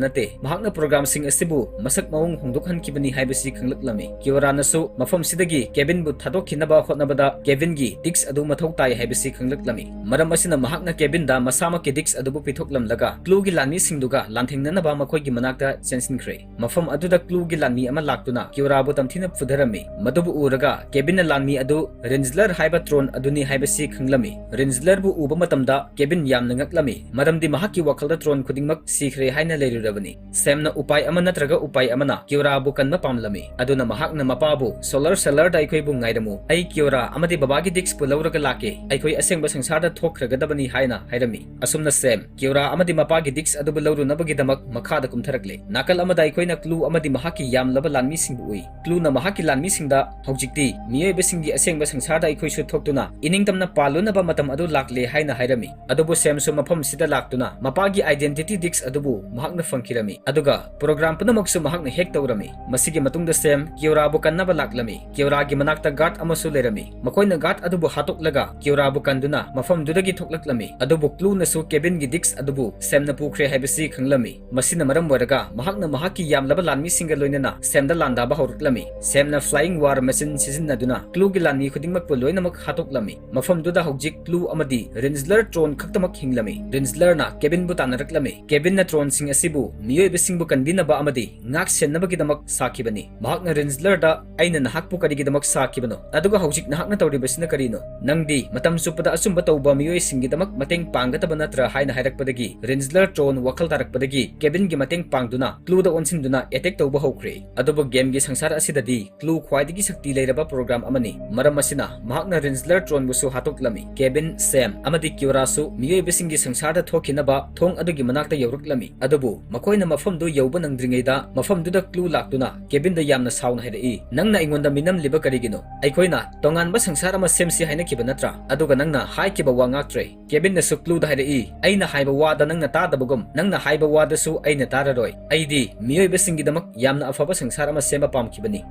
ꯅꯠꯇꯦ꯫ ꯃꯍꯥꯛꯅ ꯄ꯭ꯔꯣꯒ꯭ꯔꯥꯝꯁꯤꯡ ꯑꯁꯤꯕꯨ ꯃꯁꯛ ꯃꯑꯣꯡ ꯍꯣꯡꯗꯣꯛꯍꯟꯈꯤꯕꯅꯤ ꯍꯥꯏꯕꯁꯤ ꯈꯪꯂꯛꯂꯝꯃꯤ꯫ ꯀꯤꯌꯣꯔꯥꯅꯁꯨ ꯃꯐꯝꯁꯤꯗꯒꯤ ꯀꯦꯕꯤꯟꯕꯨ ꯊꯥꯗꯣꯛꯈꯤꯅꯕ ꯍꯣꯠꯅꯕꯗ ꯀꯦꯕꯤꯟꯒꯤ ꯗꯤꯛꯁ ꯑꯗꯨ ꯃꯊꯧ ꯇꯥꯏ ꯍꯥꯏꯕꯁꯤ ꯈꯪꯂꯛꯂꯝꯃꯤ꯫ ꯃꯔꯝ ꯑꯁꯤꯅ ꯃꯍꯥꯛꯅ ꯀꯦꯕꯤꯟꯗ ꯃꯁꯥꯃꯛꯀꯤ ꯗꯤꯛꯁ ꯑꯗꯨꯕꯨ ꯄꯤꯊꯣꯛꯂꯝꯂꯒ ꯀ꯭ꯂꯨꯒꯤ ꯂꯥꯟꯃꯤꯁꯤꯡꯗꯨꯒ ꯂꯥꯟꯊꯦꯡꯅꯅꯕ ꯃꯈꯣꯏꯒꯤ ꯃꯅꯥꯛꯇ ꯆꯦꯟꯁꯤꯟꯈ꯭ꯔꯦ꯫ ꯃꯐꯝ ꯑꯗꯨꯗ ꯀ꯭ꯂꯨꯒꯤ ꯂꯥꯟꯃꯤ ꯑꯃ ꯂꯥꯛꯇꯨꯅ ꯀꯤꯌꯣꯔꯥꯕꯨ ꯇꯝꯊꯤꯅ ꯐꯨꯊꯔꯝꯃꯤ꯫ ꯃꯗꯨꯕꯨ ꯎꯔꯒ ꯀꯦꯕꯤꯟꯅ ꯂꯥꯟꯃꯤ ꯑꯗꯨ ꯔꯤꯟꯖꯂꯔ ꯍꯥꯏꯕ ꯇ꯭ꯔꯣꯟ ꯑꯗꯨꯅꯤ ꯍꯥꯏꯕꯁꯤ ꯈꯪꯂꯝꯃꯤ꯫ ꯔꯤꯟꯖꯂꯔꯕꯨ ꯎꯕ ꯃꯇꯝꯗ ꯀꯦꯕꯤꯟ ꯌꯥꯝꯅ ꯉꯛꯂꯝꯃꯤ, ꯃꯔꯝꯗꯤ ꯃꯍꯥꯛꯀꯤ ꯋꯥꯈꯜꯗ ꯇ꯭ꯔꯣꯟ ꯈꯨꯗꯤꯡꯃꯛ ꯁꯤꯈ꯭ꯔꯦ ꯍꯥꯏꯅ ꯂꯩꯔꯨꯔꯕꯅꯤ꯫ ꯁꯦꯝꯅ ꯎꯄꯥꯏ ꯑꯃ ꯅꯠꯇ꯭ꯔꯒ ꯎꯄꯥꯏ ꯑꯃꯅ ꯀꯤꯌꯣꯔꯥꯕꯨ ꯀꯟꯕ ꯄꯥꯝꯂꯝꯃꯤ꯫ ꯑꯗꯨꯅ ꯃꯍꯥꯛꯅ ꯃꯄꯥꯕꯨ, "ꯁꯣꯂꯔ ꯁꯦꯂꯔꯗ ꯑꯩꯈꯣꯏꯕꯨ ꯉꯥꯏꯔꯝꯃꯨ꯫ ꯑꯩ ꯀꯤꯌꯣꯔꯥ ꯑꯃꯗꯤ ꯕꯕꯥꯒꯤ ꯗꯤꯛꯁꯄꯨ ꯂꯧꯔꯒ ꯂꯥꯛꯀꯦ꯫ ꯑꯩꯈꯣꯏ ꯑꯁꯦꯡꯕ ꯁꯪꯁꯥꯔꯗ ꯊꯣꯛꯈ꯭ꯔꯒꯗꯕꯅꯤ" ꯍꯥꯏꯅ ꯍꯥꯏꯔꯝꯃꯤ꯫ ꯑꯁꯨꯝꯅ ꯁꯦꯝ ꯀꯤꯌꯣꯔꯥ ꯑꯃꯗꯤ ꯃꯄꯥꯒꯤ ꯗꯤꯛꯁ ꯑꯗꯨꯕꯨ ꯂꯧꯔꯨꯅꯕꯒꯤꯗꯃꯛ ꯃꯈꯥꯗ ꯀꯨꯝꯊꯔꯛꯂꯦ꯫ ꯅꯥꯀꯜ ꯑꯃꯗ ꯑꯩꯈꯣꯏꯅ ꯀ꯭ꯂꯨ ꯑꯃꯗꯤ ꯃꯍꯥꯛꯀꯤ ꯌꯥꯝꯂꯕ ꯂꯥꯟꯃꯤꯁꯤꯡꯕꯨ ꯎꯏ꯫ ꯀ꯭ꯂꯨꯅ ꯃꯍꯥꯛꯀꯤ ꯂꯥꯟꯃꯤꯁꯤꯡꯗ, "ꯍꯧꯖꯤꯛꯇꯤ ꯃꯤꯑꯣꯏꯕꯁꯤꯡꯒꯤ ꯑꯁꯦꯡꯕ ꯁꯪꯁꯥꯔꯗ ꯑꯩꯈꯣꯏꯁꯨ ꯊꯣꯛꯇꯨꯅ ꯏꯅꯤꯡꯇꯝꯅ ꯄꯥꯜꯂꯨꯅꯕ ꯃꯇꯝ ꯑꯗꯨ ꯂꯥꯛꯂꯦ" ꯍꯥꯏꯅ ꯍꯥꯏꯔꯝꯃꯤ꯫ ꯑꯗꯨꯕꯨ ꯁꯦꯝꯁꯨ ꯃꯐꯝꯁꯤꯗ ꯂꯥꯛꯇꯨꯅ ꯃꯄꯥꯒꯤ ꯑꯥꯏꯗꯦꯟꯇꯤꯇꯤ ꯗꯤꯛꯁ ꯑꯗꯨꯕꯨ ꯃꯍꯥꯛꯅ ꯐꯪꯈꯤꯔꯝꯃꯤ, ꯑꯗꯨꯒ ꯄ꯭ꯔꯣꯒ꯭ꯔꯥꯝ ꯄꯨꯝꯅꯃꯛꯁꯨ ꯃꯍꯥꯛꯅ ꯍꯦꯛ ꯇꯧꯔꯝꯃꯤ꯫ ꯃꯁꯤꯒꯤ ꯃꯇꯨꯡꯗ ꯁꯦꯝ ꯀꯤꯌꯣꯔꯥꯕꯨ ꯀꯟꯅꯕ ꯂꯥꯛꯂꯝꯃꯤ꯫ ꯀꯤꯌꯣꯔꯥꯒꯤ ꯃꯅꯥꯛꯇ ꯒꯥꯔꯗ ꯑꯃꯁꯨ ꯂꯩꯔꯝꯃꯤ꯫ ꯃꯈꯣꯏꯅ ꯒꯥꯔꯗ ꯑꯗꯨꯕꯨ ꯍꯥꯠꯇꯣꯛꯂꯒ ꯀꯤꯌꯣꯔꯥꯕꯨ ꯀꯟꯗꯨꯅ ꯃꯐꯝꯗꯨꯗꯒꯤ ꯊꯣꯛꯂꯛꯂꯝꯃꯤ꯫ ꯑꯗꯨꯕꯨ ꯀ꯭ꯂꯨꯅꯁꯨ ꯀꯦꯕꯤꯟꯒꯤ ꯗꯤꯛꯁ ꯑꯗꯨꯕꯨ ꯁꯦꯝꯅ ꯄꯨꯈ꯭ꯔꯦ ꯍꯥꯏꯕꯁꯤ ꯈꯪꯂꯝꯃꯤ꯫ ꯃꯁꯤꯅ ꯃꯔꯝ ꯑꯣꯏꯔꯒ ꯃꯍꯥꯛꯅ ꯃꯍꯥꯛꯀꯤ ꯌꯥꯝꯂꯕ ꯂꯥꯟꯃꯤꯁꯤꯡꯒ ꯂꯣꯏꯅꯅ ꯁꯦꯝꯗ ꯂꯥꯟꯗꯥꯕ ꯍꯧꯔꯛꯂꯝꯃꯤ꯫ ꯁꯦꯝꯅ ꯐ꯭ꯂꯥꯏꯌꯤꯡ ꯋꯥꯔ ꯃꯦꯆꯤꯟ ꯁꯤꯖꯤꯟꯅꯗꯨꯅ ꯀ꯭ꯂꯨꯒꯤ ꯂꯥꯟꯃꯤ ꯈꯨꯗꯤꯡꯃꯛꯄꯨ ꯂꯣꯏꯅꯃꯛ ꯍꯥꯠꯇꯣꯛꯂꯝꯃꯤ꯫ ꯃꯐꯝꯗꯨꯗ ꯍꯧꯖꯤꯛ ꯀ꯭ꯂꯨ ꯑꯃꯗꯤ ꯔꯤꯟꯖꯂꯔ ꯇ꯭ꯔꯣꯟ ꯈꯛꯇꯃꯛ ꯍꯤꯡꯂꯝꯃꯤ꯫ ꯔꯤꯟꯖꯂꯔꯅ ꯀꯦꯕꯤꯟꯕꯨ ꯇꯥꯟꯅꯔꯛꯂꯝꯃꯤ꯫ ꯀꯦꯕꯤꯟꯅ ꯇ꯭ꯔꯣꯟꯁꯤꯡ ꯑꯁꯤꯕꯨ ꯃꯤꯑꯣꯏꯕꯁꯤꯡꯕꯨ ꯀꯟꯕꯤꯅꯕ ꯑꯃꯗꯤ ꯉꯥꯛ ꯁꯦꯟꯅꯕꯒꯤꯗꯃꯛ ꯁꯥꯈꯤꯕꯅꯤ꯫ ꯃꯍꯥꯛꯅ ꯔꯤꯟꯖꯂꯔꯗ, "ꯑꯩꯅ ꯅꯍꯥꯛꯄꯨ ꯀꯔꯤꯒꯤꯗꯃꯛ ꯁꯥꯈꯤꯕꯅꯣ? ꯑꯗꯨꯒ ꯍꯧꯖꯤꯛ ꯍꯧꯖꯤꯛ ꯅꯍꯥꯛꯅ ꯇꯧꯔꯤꯕꯁꯤꯅ ꯀꯔꯤꯅꯣ? ꯅꯪꯗꯤ ꯃꯇꯝ ꯆꯨꯞꯄꯗ ꯑꯆꯨꯝꯕ ꯇꯧꯕ ꯃꯤꯑꯣꯏꯁꯤꯡꯒꯤꯗꯃꯛ ꯃꯇꯦꯡ ꯄꯥꯡꯒꯗꯕ ꯅꯠꯇ꯭ꯔꯥ ꯍꯥꯏꯅ ꯍꯥꯏꯔꯛꯄꯗꯒꯤ, ꯔꯤꯟꯖꯂꯔ ꯇ꯭ꯔꯣꯟ ꯋꯥꯈꯜ ꯇꯥꯔꯛꯄꯗꯒꯤ, ꯀꯦꯕꯤꯟꯒꯤ ꯃꯇꯦꯡ ꯄꯥꯡꯗꯨꯅ ꯀ꯭ꯂꯨꯗ ꯑꯣꯟꯁꯤꯟꯗꯨꯅ ꯑꯦꯇꯦꯛ ꯇꯧꯕ ꯍꯧꯈ꯭ꯔꯦ꯫ ꯑꯗꯨꯕꯨ ꯒꯦꯝꯒꯤ ꯁꯪꯁꯥꯔ ꯑꯁꯤꯗꯗꯤ ꯀ꯭ꯂꯨ ꯈ꯭ꯋꯥꯏꯗꯒꯤ ꯁꯛꯇꯤ ꯂꯩꯔꯕ ꯄ꯭ꯔꯣꯒ꯭ꯔꯥꯝ ꯑꯃꯅꯤ꯫ ꯃꯔꯝ ꯑꯁꯤꯅ ꯃꯍꯥꯛꯅ ꯔꯤꯟꯖꯂꯔ ꯇ꯭ꯔꯣꯟꯕꯨꯁꯨ ꯍꯥꯠꯇꯣꯛꯂꯝꯃꯤ꯫ ꯀꯦꯕꯤꯟ, ꯁꯦꯝ, ꯑꯃꯗꯤ ꯀꯤꯌꯣꯔꯥꯁꯨ ꯃꯤꯑꯣꯏꯕꯁꯤꯡꯒꯤ ꯁꯪꯁꯥꯔꯗ ꯊꯣꯛꯈꯤꯅꯕ ꯊꯣꯡ ꯑꯗꯨꯒꯤ ꯃꯅꯥꯛꯇ ꯌꯧꯔꯛꯂꯝꯃꯤ꯫ ꯑꯗꯨꯕꯨ ꯃꯈꯣꯏꯅ ꯃꯐꯝꯗꯨ ꯌꯧꯕ ꯅꯪꯗ꯭ꯔꯤꯉꯩꯗ, ꯃꯐꯝꯗꯨꯗ ꯀ꯭ꯂꯨ ꯂꯥꯛꯇꯨꯅ ꯀꯦꯕꯤꯟꯗ ꯌꯥꯝꯅ ꯁꯥꯎꯅ ꯍꯥꯏꯔꯛꯏ, "ꯅꯪꯅ ꯑꯩꯉꯣꯟꯗ ꯃꯤꯅꯝꯂꯤꯕ ꯀꯔꯤꯒꯤꯅꯣ? ꯑꯩꯈꯣꯏꯅ ꯇꯣꯉꯥꯟꯕ ꯁꯪꯁꯥꯔ ꯑꯃ ꯁꯦꯝꯁꯤ ꯍꯥꯏꯅꯈꯤꯕ ꯅꯠꯇ꯭ꯔꯥ? ꯑꯗꯨꯒ ꯅꯪꯅ ꯍꯥꯏꯈꯤꯕ ꯋꯥ ꯉꯥꯛꯇ꯭ꯔꯦ꯫" ꯀꯦꯕꯤꯟꯅꯁꯨ ꯀ꯭ꯂꯨꯗ ꯍꯥꯏꯔꯛꯏ, "ꯑꯩꯅ ꯍꯥꯏꯕ ꯋꯥꯗ ꯅꯪꯅ ꯇꯥꯗꯕꯒꯨꯝ, ꯅꯪꯅ ꯍꯥꯏꯕ ꯋꯥꯗꯁꯨ ꯑꯩꯅ ꯇꯥꯔꯔꯣꯏ꯫ ꯑꯩꯗꯤ ꯃꯤꯑꯣꯏꯕꯁꯤꯡꯒꯤꯗꯃꯛ ꯌꯥꯝꯅ ꯑꯐꯕ ꯁꯪꯁꯥꯔ ꯑꯃ ꯁꯦꯝꯕ ꯄꯥꯝꯈꯤꯕꯅꯤ,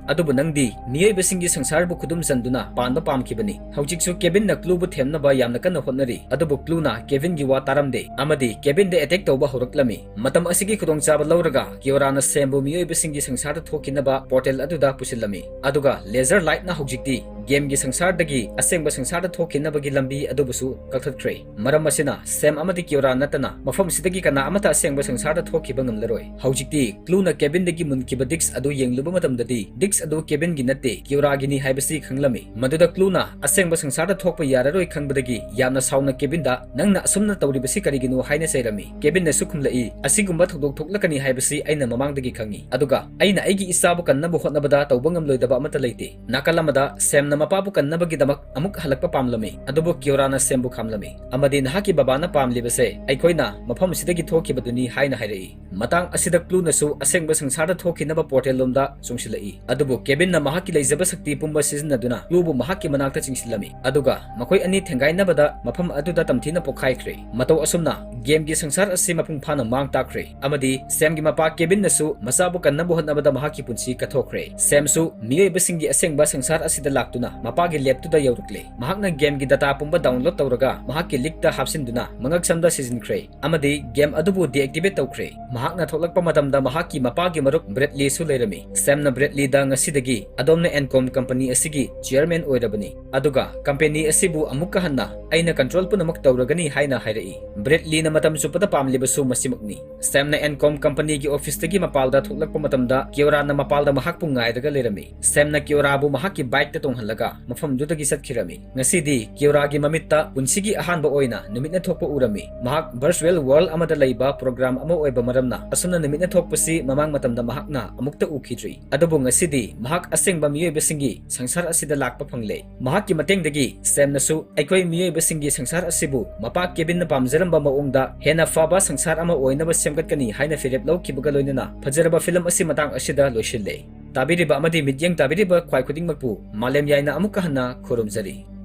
ꯑꯗꯨꯕꯨ ꯅꯪꯗꯤ ꯃꯤꯑꯣꯏꯕꯁꯤꯡꯒꯤ ꯁꯪꯁꯥꯔꯕꯨ ꯈꯨꯗꯨꯝ ꯆꯟꯗꯨꯅ ꯄꯥꯟꯕ ꯄꯥꯝꯈꯤꯕꯅꯤ꯫" ꯍꯧꯖꯤꯛꯁꯨ ꯀꯦꯕꯤꯟꯅ ꯀ꯭ꯂꯨꯕꯨ ꯊꯦꯝꯅꯕ ꯌꯥꯝꯅ ꯀꯟꯅ ꯍꯣꯠꯅꯔꯤ, ꯑꯗꯨꯕꯨ ꯀ꯭ꯂꯨꯅ ꯀꯦꯕꯤꯟꯒꯤ ꯋꯥ ꯇꯥꯔꯝꯗꯦ ꯑꯃꯗꯤ ꯀꯦꯕꯤꯟꯗ ꯑꯦꯇꯦꯛ ꯇꯧꯕ ꯍꯧꯔꯛꯂꯝꯃꯤ꯫ ꯃꯇꯝ ꯑꯁꯤꯒꯤ ꯈꯨꯗꯣꯡꯆꯥꯕ ꯂꯧꯔꯒ ꯀꯤꯌꯣꯔꯥꯅ ꯁꯦꯝꯕꯨ ꯃꯤꯑꯣꯏꯕꯁꯤꯡꯒꯤ ꯁꯪꯁꯥꯔꯗ ꯊꯣꯛꯈꯤꯅꯕ ꯄꯣꯔꯇꯦꯜ ꯑꯗꯨꯗ ꯄꯨꯁꯤꯜꯂꯝꯃꯤ꯫ ꯑꯗꯨꯒ ꯂꯦꯖꯔ ꯂꯥꯏꯠꯅ ꯍꯧꯖꯤꯛꯇꯤ ꯒꯦꯝꯒꯤ ꯁꯪꯁꯥꯔꯗꯒꯤ ꯑꯁꯦꯡꯕ ꯁꯪꯁꯥꯔꯗ ꯊꯣꯛꯈꯤꯅꯕꯒꯤ ꯂꯝꯕꯤ ꯑꯗꯨꯕꯨꯁꯨ ꯀꯛꯊꯠꯈ꯭ꯔꯦ꯫ ꯃꯔꯝ ꯑꯁꯤꯅ ꯁꯦꯝ ꯑꯃꯗꯤ ꯀꯤꯌꯣꯔꯥ ꯅꯠꯇꯅ ꯃꯐꯝꯁꯤꯗꯒꯤ ꯀꯅꯥ ꯑꯃꯠꯇ ꯑꯁꯦꯡꯕ ꯁꯪꯁꯥꯔꯗ ꯊꯣꯛꯈꯤꯕ ꯉꯝꯂꯔꯣꯏ꯫ ꯍꯧꯖꯤꯛꯇꯤ ꯀ꯭ꯂꯨꯅ ꯀꯦꯕꯤꯟꯗꯒꯤ ꯃꯨꯟꯈꯤꯕ ꯗꯤꯛꯁ ꯑꯗꯨ ꯌꯦꯡꯂꯨꯕ ꯃꯇꯝꯗꯗꯤ, ꯗꯤꯛꯁ ꯑꯗꯨ ꯀꯦꯕꯤꯟꯒꯤ ꯅꯠꯇꯦ, ꯀꯤꯌꯣꯔꯥꯒꯤꯅꯤ ꯍꯥꯏꯕꯁꯤ ꯈꯪꯂꯝꯃꯤ꯫ ꯃꯗꯨꯗ ꯀ꯭ꯂꯨꯅ ꯑꯁꯦꯡꯕ ꯁꯪꯁꯥꯔꯗ ꯊꯣꯛꯄ ꯌꯥꯔꯔꯣꯏ ꯈꯪꯕꯗꯒꯤ ꯌꯥꯝꯅ ꯁꯥꯎꯅ ꯀꯦꯕꯤꯟꯗ, "ꯅꯪꯅ ꯑꯁꯨꯝꯅ ꯇꯧꯔꯤꯕꯁꯤ ꯀꯔꯤꯒꯤꯅꯣ?" ꯍꯥꯏꯅ ꯆꯩꯔꯝꯃꯤ꯫ ꯀꯦꯕꯤꯟꯅꯁꯨ ꯈꯨꯝꯂꯛꯏ, "ꯑꯁꯤꯒꯨꯝꯕ ꯊꯧꯗꯣꯛ ꯊꯣꯛꯂꯛꯀꯅꯤ ꯍꯥꯏꯕꯁꯤ ꯑꯩꯅ ꯃꯃꯥꯡꯗꯒꯤ ꯈꯪꯉꯤ, ꯑꯗꯨꯒ ꯑꯩꯅ ꯑꯩꯒꯤ ꯏꯆꯥꯕꯨ ꯀꯟꯅꯕ ꯍꯣꯠꯅꯕꯗ ꯇꯧꯕ ꯉꯝꯂꯣꯏꯗꯕ ꯑꯃꯠꯇ ꯂꯩꯇꯦ꯫" ꯅꯥꯀꯜ ꯑꯃꯗ ꯁꯦꯝꯅ ꯃꯄꯥꯕꯨ ꯀꯟꯅꯕꯒꯤꯗꯃꯛ ꯑꯃꯨꯛ ꯍꯜꯂꯛꯄ ꯄꯥꯝꯂꯝꯃꯤ, ꯑꯗꯨꯕꯨ ꯀꯤꯌꯣꯔꯥꯅ ꯁꯦꯝꯕꯨ ꯈꯥꯝꯂꯝꯃꯤ ꯑꯃꯗꯤ, "ꯅꯍꯥꯛꯀꯤ ꯕꯕꯥꯅ ꯄꯥꯝꯂꯤꯕꯁꯦ ꯑꯩꯈꯣꯏꯅ ꯃꯐꯝ ꯑꯁꯤꯗꯒꯤ ꯊꯣꯛꯈꯤꯕꯗꯨꯅꯤ" ꯍꯥꯏꯅ ꯍꯥꯏꯔꯛꯏ꯫ ꯃꯇꯥꯡ ꯑꯁꯤꯗ ꯀ꯭ꯂꯨꯅꯁꯨ ꯑꯁꯦꯡꯕ ꯁꯪꯁꯥꯔꯗ ꯊꯣꯛꯈꯤꯅꯕ ꯄꯣꯔꯇꯦꯜ ꯂꯣꯝꯗ ꯆꯣꯡꯁꯤꯜꯂꯛꯏ, ꯑꯗꯨꯕꯨ ꯀꯦꯕꯤꯟꯅ ꯃꯍꯥꯛꯀꯤ ꯂꯩꯖꯕ ꯁꯛꯇꯤ ꯄꯨꯝꯕ ꯁꯤꯖꯤꯟꯅꯗꯨꯅ ꯀ꯭ꯂꯨꯕꯨ ꯃꯍꯥꯛꯀꯤ ꯃꯅꯥꯛꯇ ꯆꯤꯡꯁꯤꯜꯂꯝꯃꯤ, ꯑꯗꯨꯒ ꯃꯈꯣꯏ ꯑꯅꯤ ꯊꯦꯡꯒꯥꯏꯅꯕꯗ ꯃꯐꯝ ꯑꯗꯨꯗ ꯇꯝꯊꯤꯅ ꯄꯣꯛꯈꯥꯏꯈ꯭ꯔꯦ꯫ ꯃꯇꯧ ꯑꯁꯨꯝꯅ ꯒꯦꯝꯒꯤ ꯁꯪꯁꯥꯔ ꯑꯁꯤ ꯃꯄꯨꯡ ꯐꯥꯅ ꯃꯥꯡ ꯇꯥꯛꯈ꯭ꯔꯦ, ꯑꯃꯗꯤ ꯁꯦꯝꯒꯤ ꯃꯄꯥ ꯀꯦꯕꯤꯟꯅꯁꯨ ꯃꯆꯥꯕꯨ ꯀꯟꯅꯕ ꯍꯣꯠꯅꯕꯗ ꯃꯍꯥꯛꯀꯤ ꯄꯨꯟꯁꯤ ꯀꯠꯊꯣꯛꯈ꯭ꯔꯦ꯫ ꯁꯦꯝꯁꯨ ꯃꯤꯑꯣꯏꯕꯁꯤꯡꯒꯤ ꯑꯁꯦꯡꯕ ꯁꯪꯁꯥꯔ ꯑꯁꯤꯗ ꯂꯥꯛꯇꯨꯅ ꯃꯄꯥꯒꯤ ꯂꯦꯞꯇꯨꯗ ꯌꯧꯔꯛꯂꯦ꯫ ꯃꯍꯥꯛꯅ ꯒꯦꯝꯒꯤ ꯗꯇꯥ ꯄꯨꯝꯕ ꯗꯥꯎꯟꯂꯣꯗ ꯇꯧꯔꯒ ꯃꯍꯥꯛꯀꯤ ꯂꯤꯛꯇ ꯍꯥꯞꯆꯤꯟꯗꯨꯅ ꯃꯉꯛꯁꯝꯗ ꯁꯤꯖꯤꯟꯈ꯭ꯔꯦ꯫ ꯑꯃꯗꯤ ꯒꯦꯝ ꯑꯗꯨꯕꯨ ꯗꯤꯑꯦꯛꯇꯤꯚꯦꯠ ꯇꯧꯈ꯭ꯔꯦ꯫ ꯃꯍꯥꯛꯅ ꯊꯣꯛꯂꯛꯄ ꯃꯇꯝꯗ ꯃꯍꯥꯛꯀꯤ ꯃꯄꯥꯒꯤ ꯃꯔꯨꯞ ꯕ꯭ꯔꯦꯗꯂꯤꯁꯨ ꯂꯩꯔꯝꯃꯤ꯫ ꯁꯦꯝꯅ ꯕ꯭ꯔꯦꯗꯂꯤꯗ ꯉꯁꯤꯗꯒꯤ ꯑꯗꯣꯝꯅ ꯑꯦꯟꯀꯣꯝ ꯀꯝꯄꯅꯤ ꯑꯁꯤꯒꯤ ꯆꯤꯌꯔꯃꯦꯟ ꯑꯣꯏꯔꯕꯅꯤ, ꯑꯗꯨꯒ ꯀꯝꯄꯦꯅꯤ ꯑꯁꯤꯕꯨ ꯑꯃꯨꯛꯀ ꯍꯟꯅ ꯑꯩꯅ ꯀꯟꯇ꯭ꯔꯣꯜ ꯄꯨꯝꯅꯃꯛ ꯇꯧꯔꯒꯅꯤ ꯍꯥꯏꯅ ꯍꯥꯏꯔꯛꯏ꯫ ꯕ꯭ꯔꯦꯗꯂꯤꯅ ꯃꯇꯝ ꯆꯨꯞꯄꯗ ꯄꯥꯝꯂꯤꯕꯁꯨ ꯃꯁꯤꯃꯛꯅꯤ꯫ ꯁꯦꯝꯅ ꯑꯦꯟꯀꯣꯝ ꯀꯝꯄꯅꯤꯒꯤ ꯑꯣꯐꯤꯁꯇꯒꯤ ꯃꯄꯥꯜꯗ ꯊꯣꯛꯂꯛꯄ ꯃꯇꯝꯗ ꯀꯤꯌꯣꯔꯥꯅ ꯃꯄꯥꯜꯗ ꯃꯍꯥꯛꯄꯨ ꯉꯥꯏꯔꯒ ꯂꯩꯔꯝꯃꯤ꯫ ꯁꯦꯝꯅ ꯀꯤꯌꯣꯔꯥꯕꯨ ꯃꯍꯥꯛꯀꯤ ꯕꯥꯏꯛꯇ ꯇꯣꯡꯍꯜꯂꯒ ꯀ ꯃꯐꯝꯗꯨꯗꯒꯤ ꯆꯠꯈꯤꯔꯝꯃꯤ꯫ ꯉꯁꯤꯗꯤ ꯀꯤꯌꯣꯔꯥꯒꯤ ꯃꯃꯤꯠꯇ ꯄꯨꯟꯁꯤꯒꯤ ꯑꯍꯥꯟꯕ ꯑꯣꯏꯅ ꯅꯨꯃꯤꯠꯅ ꯊꯣꯛꯄ ꯎꯔꯝꯃꯤ꯫ ꯃꯍꯥꯛ virtual world ꯑꯃꯗ ꯂꯩꯕ program ꯑꯃ ꯑꯣꯏꯕ ꯃꯔꯝꯅ ꯑꯁꯨꯝꯅ ꯅꯨꯃꯤꯠꯅ ꯊꯣꯛꯄꯁꯤ ꯃꯃꯥꯡ ꯃꯇꯝꯗ ꯃꯍꯥꯛꯅ ꯑꯃꯨꯛꯇ ꯎꯈꯤꯗ꯭ꯔꯤ꯫ ꯑꯗꯨꯕꯨ ꯉꯁꯤꯗꯤ ꯃꯍꯥꯛ ꯑꯁꯦꯡꯕ ꯃꯤꯑꯣꯏꯕꯁꯤꯡꯒꯤ ꯁꯪꯁꯥꯔ ꯑꯁꯤꯗ ꯂꯥꯛꯄ ꯐꯪꯂꯦ꯫ ꯃꯍꯥꯛꯀꯤ ꯃꯇꯦꯡꯗꯒꯤ ꯁꯦꯝꯅꯁꯨ ꯑꯩꯈꯣꯏ ꯃꯤꯑꯣꯏꯕꯁꯤꯡꯒꯤ ꯁꯪꯁꯥꯔ ꯑꯁꯤꯕꯨ ꯃꯄꯥ ꯀꯦꯕꯤꯟꯅ ꯄꯥꯝꯖꯔꯝꯕ ꯃꯑꯣꯡꯗ ꯍꯦꯟꯅ ꯐꯕ ꯁꯪꯁꯥꯔ ꯑꯃ ꯑꯣꯏꯅꯕ ꯁꯦꯝꯒꯠꯀꯅꯤ ꯍꯥꯏꯅ ꯐꯤꯔꯦꯞ ꯂꯧꯈꯤꯕꯒ ꯂꯣꯏꯅꯅ ꯐꯖꯔꯕ ꯐꯤꯂꯝ ꯑꯁꯤ ꯃꯇꯥꯡ ꯑꯁꯤꯗ ꯂꯣꯏꯁꯤꯜꯂꯦ꯫ ꯇꯥꯕꯤꯔꯤꯕ ꯑꯃꯗꯤ ꯃꯤꯠꯌꯦꯡ ꯇꯥꯕꯤꯔꯤꯕ ꯈ꯭ꯋꯥꯏ ꯈꯨꯗꯤꯡꯃꯛꯄꯨ ꯃꯥꯂꯦꯝ ꯌꯥꯏꯅ ꯑꯃꯨꯛꯀ ꯍꯟꯅ ꯈꯨꯔꯨꯝꯖꯔꯤ꯫